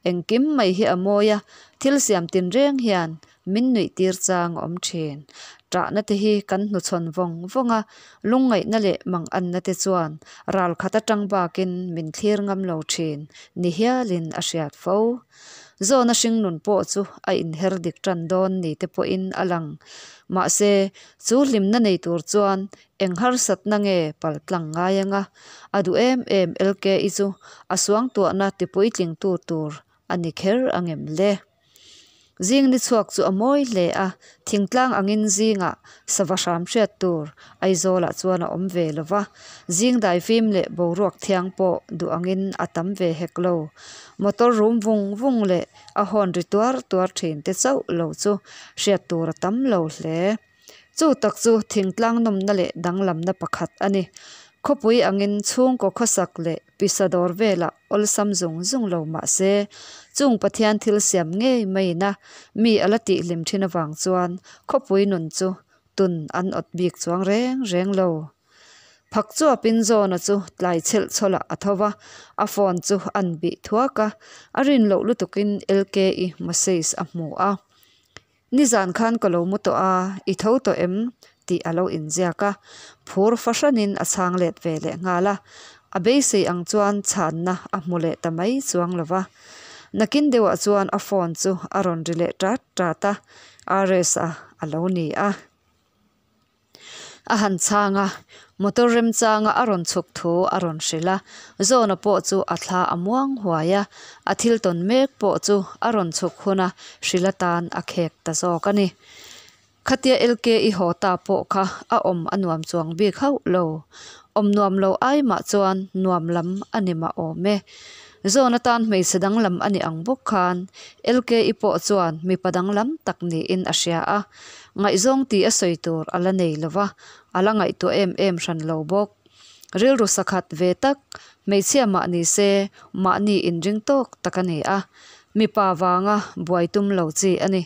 engkim mai hi a mawi a, thil siam tinreng hian min nuih tir chang a awm thin. Tahna te hi kan hnuchhawn vawng vawng a, lungngaihna leh manganna te chuan ral khat atang bakin min thlir ngam lo thin ni hialin a hriat fo. Zawna hringnun pawh chu a inher dik tan dawn ni te pawhin a lang. Mahse, chu hlimna nei tur chuan eng harsatna nge paltlang ngai anga a duh em em LKI chu a suangtuahna tipuitlingtu tur a ni kher angem le? Zing ni chhuak chu a mawi hle a, thingtlang angin zingah sava hram hriat tur Aizawlah chuan a awm ve lo va, zing daifim leh boruak thiang pawh duh angin a tam ve hek lo. Motor rum vung vung leh a hawn ri tuar tuar thin te chauh lo chu hriat tur a tam lo hle. Chu tak chu thingtlang nawmna leh danglamna pakhat a ni. Khawpui angin chhungkaw khawsak leh pisa dawr velah awlsam zung zung lo mah se, chung Pathian thil siam ngei maiin a mi a la tihhlim thin avang chuan khawpui nun chu tun an awt bik chuang reng reng lo. Phak chuapin Zawna chu tlai chhelh chhawlah a tho va, a phone chu an bih thuak a, a rin loh lutukin LKI message a hmu a. Nizan khan ka lo mu tawh a, i tho tawh em? tih a lo inziak a, phur fahranin a chhang let ve leh nghal a. A beisei ang chuan chhanna a hmu leh ta mai chuang lo va. Nakin deuhah chuan a phone chu a rawn ri leh ṭat ṭat a, RS-a a lo ni a. A han chhang a, motor remchanga a rawn chhuk thu a rawn hrilh a. Zawna pawh chu a thla a muang huai a, a thil tawn mek pawh chu a rawn chhuk huna hrilh atan a khek ta zawk a ni. Khatia LK-i haw ta pawh kha a awm a nuam chuang bik hauh lo. Awm nuam lo ai mah chuan nuam lam a ni mah awm e. Zawn atan hmeichhe danglam a ni ang bawk khan LK-i pawh chuan mipa danglam tak niin a hria a. Ngaihzawng tih a sawi tur a la nei lo va, a la ngaihtuah em em hran lo bawk. Rilru sakhat ve tak, hmeichhia mah ni se mahni inring tawk tak a ni a. Mipa vanga buai tum lo chi a ni.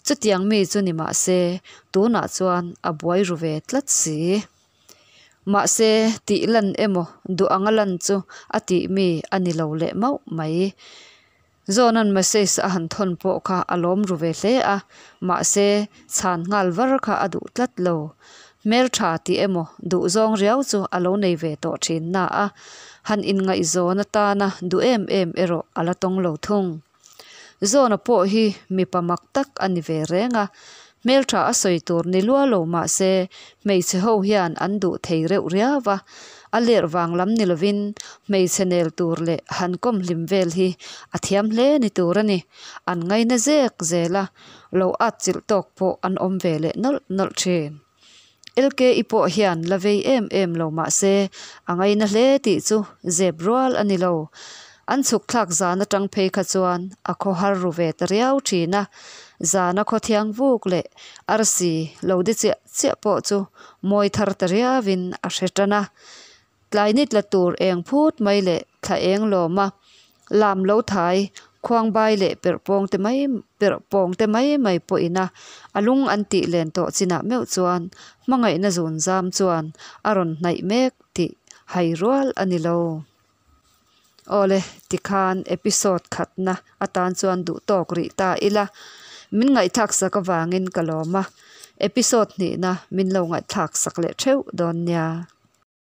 Chutiang mi chu ni mah se, tunah chuan a buai ru ve tlat si. Mahse, tih lan emaw duh anga lan chu a tih mi a ni lo leh mauh mai. Zawna'n message a han thawn pawh kha a lawm ru ve hle a, mahse, chhan nghal var kha a duh tlat lo. Hmeltha tih emaw duhzawng riau chu a lo nei ve tawh thin na a, han inngaihzawn atana duh em em erawh a la tawng lo thung. Zawna pawh hi mipa mak tak a ni ve reng a, hmeltha a sawi tur ni lua lo mah se hmeichhe ho hian an duh thei reuh riau va, a lerh vang lam ni lovin hmeichhe nel tur leh han kawm hlim vel hi a thiam hle ni tur a ni. An ngaina zek zel a, lo atchilh tawk pawh an awm ve leh nawlh nawlh thin. LKI pawh hian la vei em em lo mah se a ngaina hle tih chu zep rual a ni lo. An chhuk thlak zan atang phei kha chuan a khaw har ru ve ta riau thin a, zana khaw thiang vuk leh arsi lo de chiah chiah pawh chu mawi thar ta riauin a hre tan a. Tlai ni tla tur eng phut mai leh thla eng lawm a, lam lo thai, khuangbai leh perh pawng te mai perh pawng te mai mai pawh ina a lung an tih len tawh chinah meuh chuan hmangaihna zun zam chuan a rawn hnaih mek tih hai rual a ni lo. Awle, tikhan episode khatna atan chuan duh tawk rih ta ila, min ngaihthlak sak avangin ka lawm a, episode hnihna min lo ngaihthlak sak leh theuh dawn nia.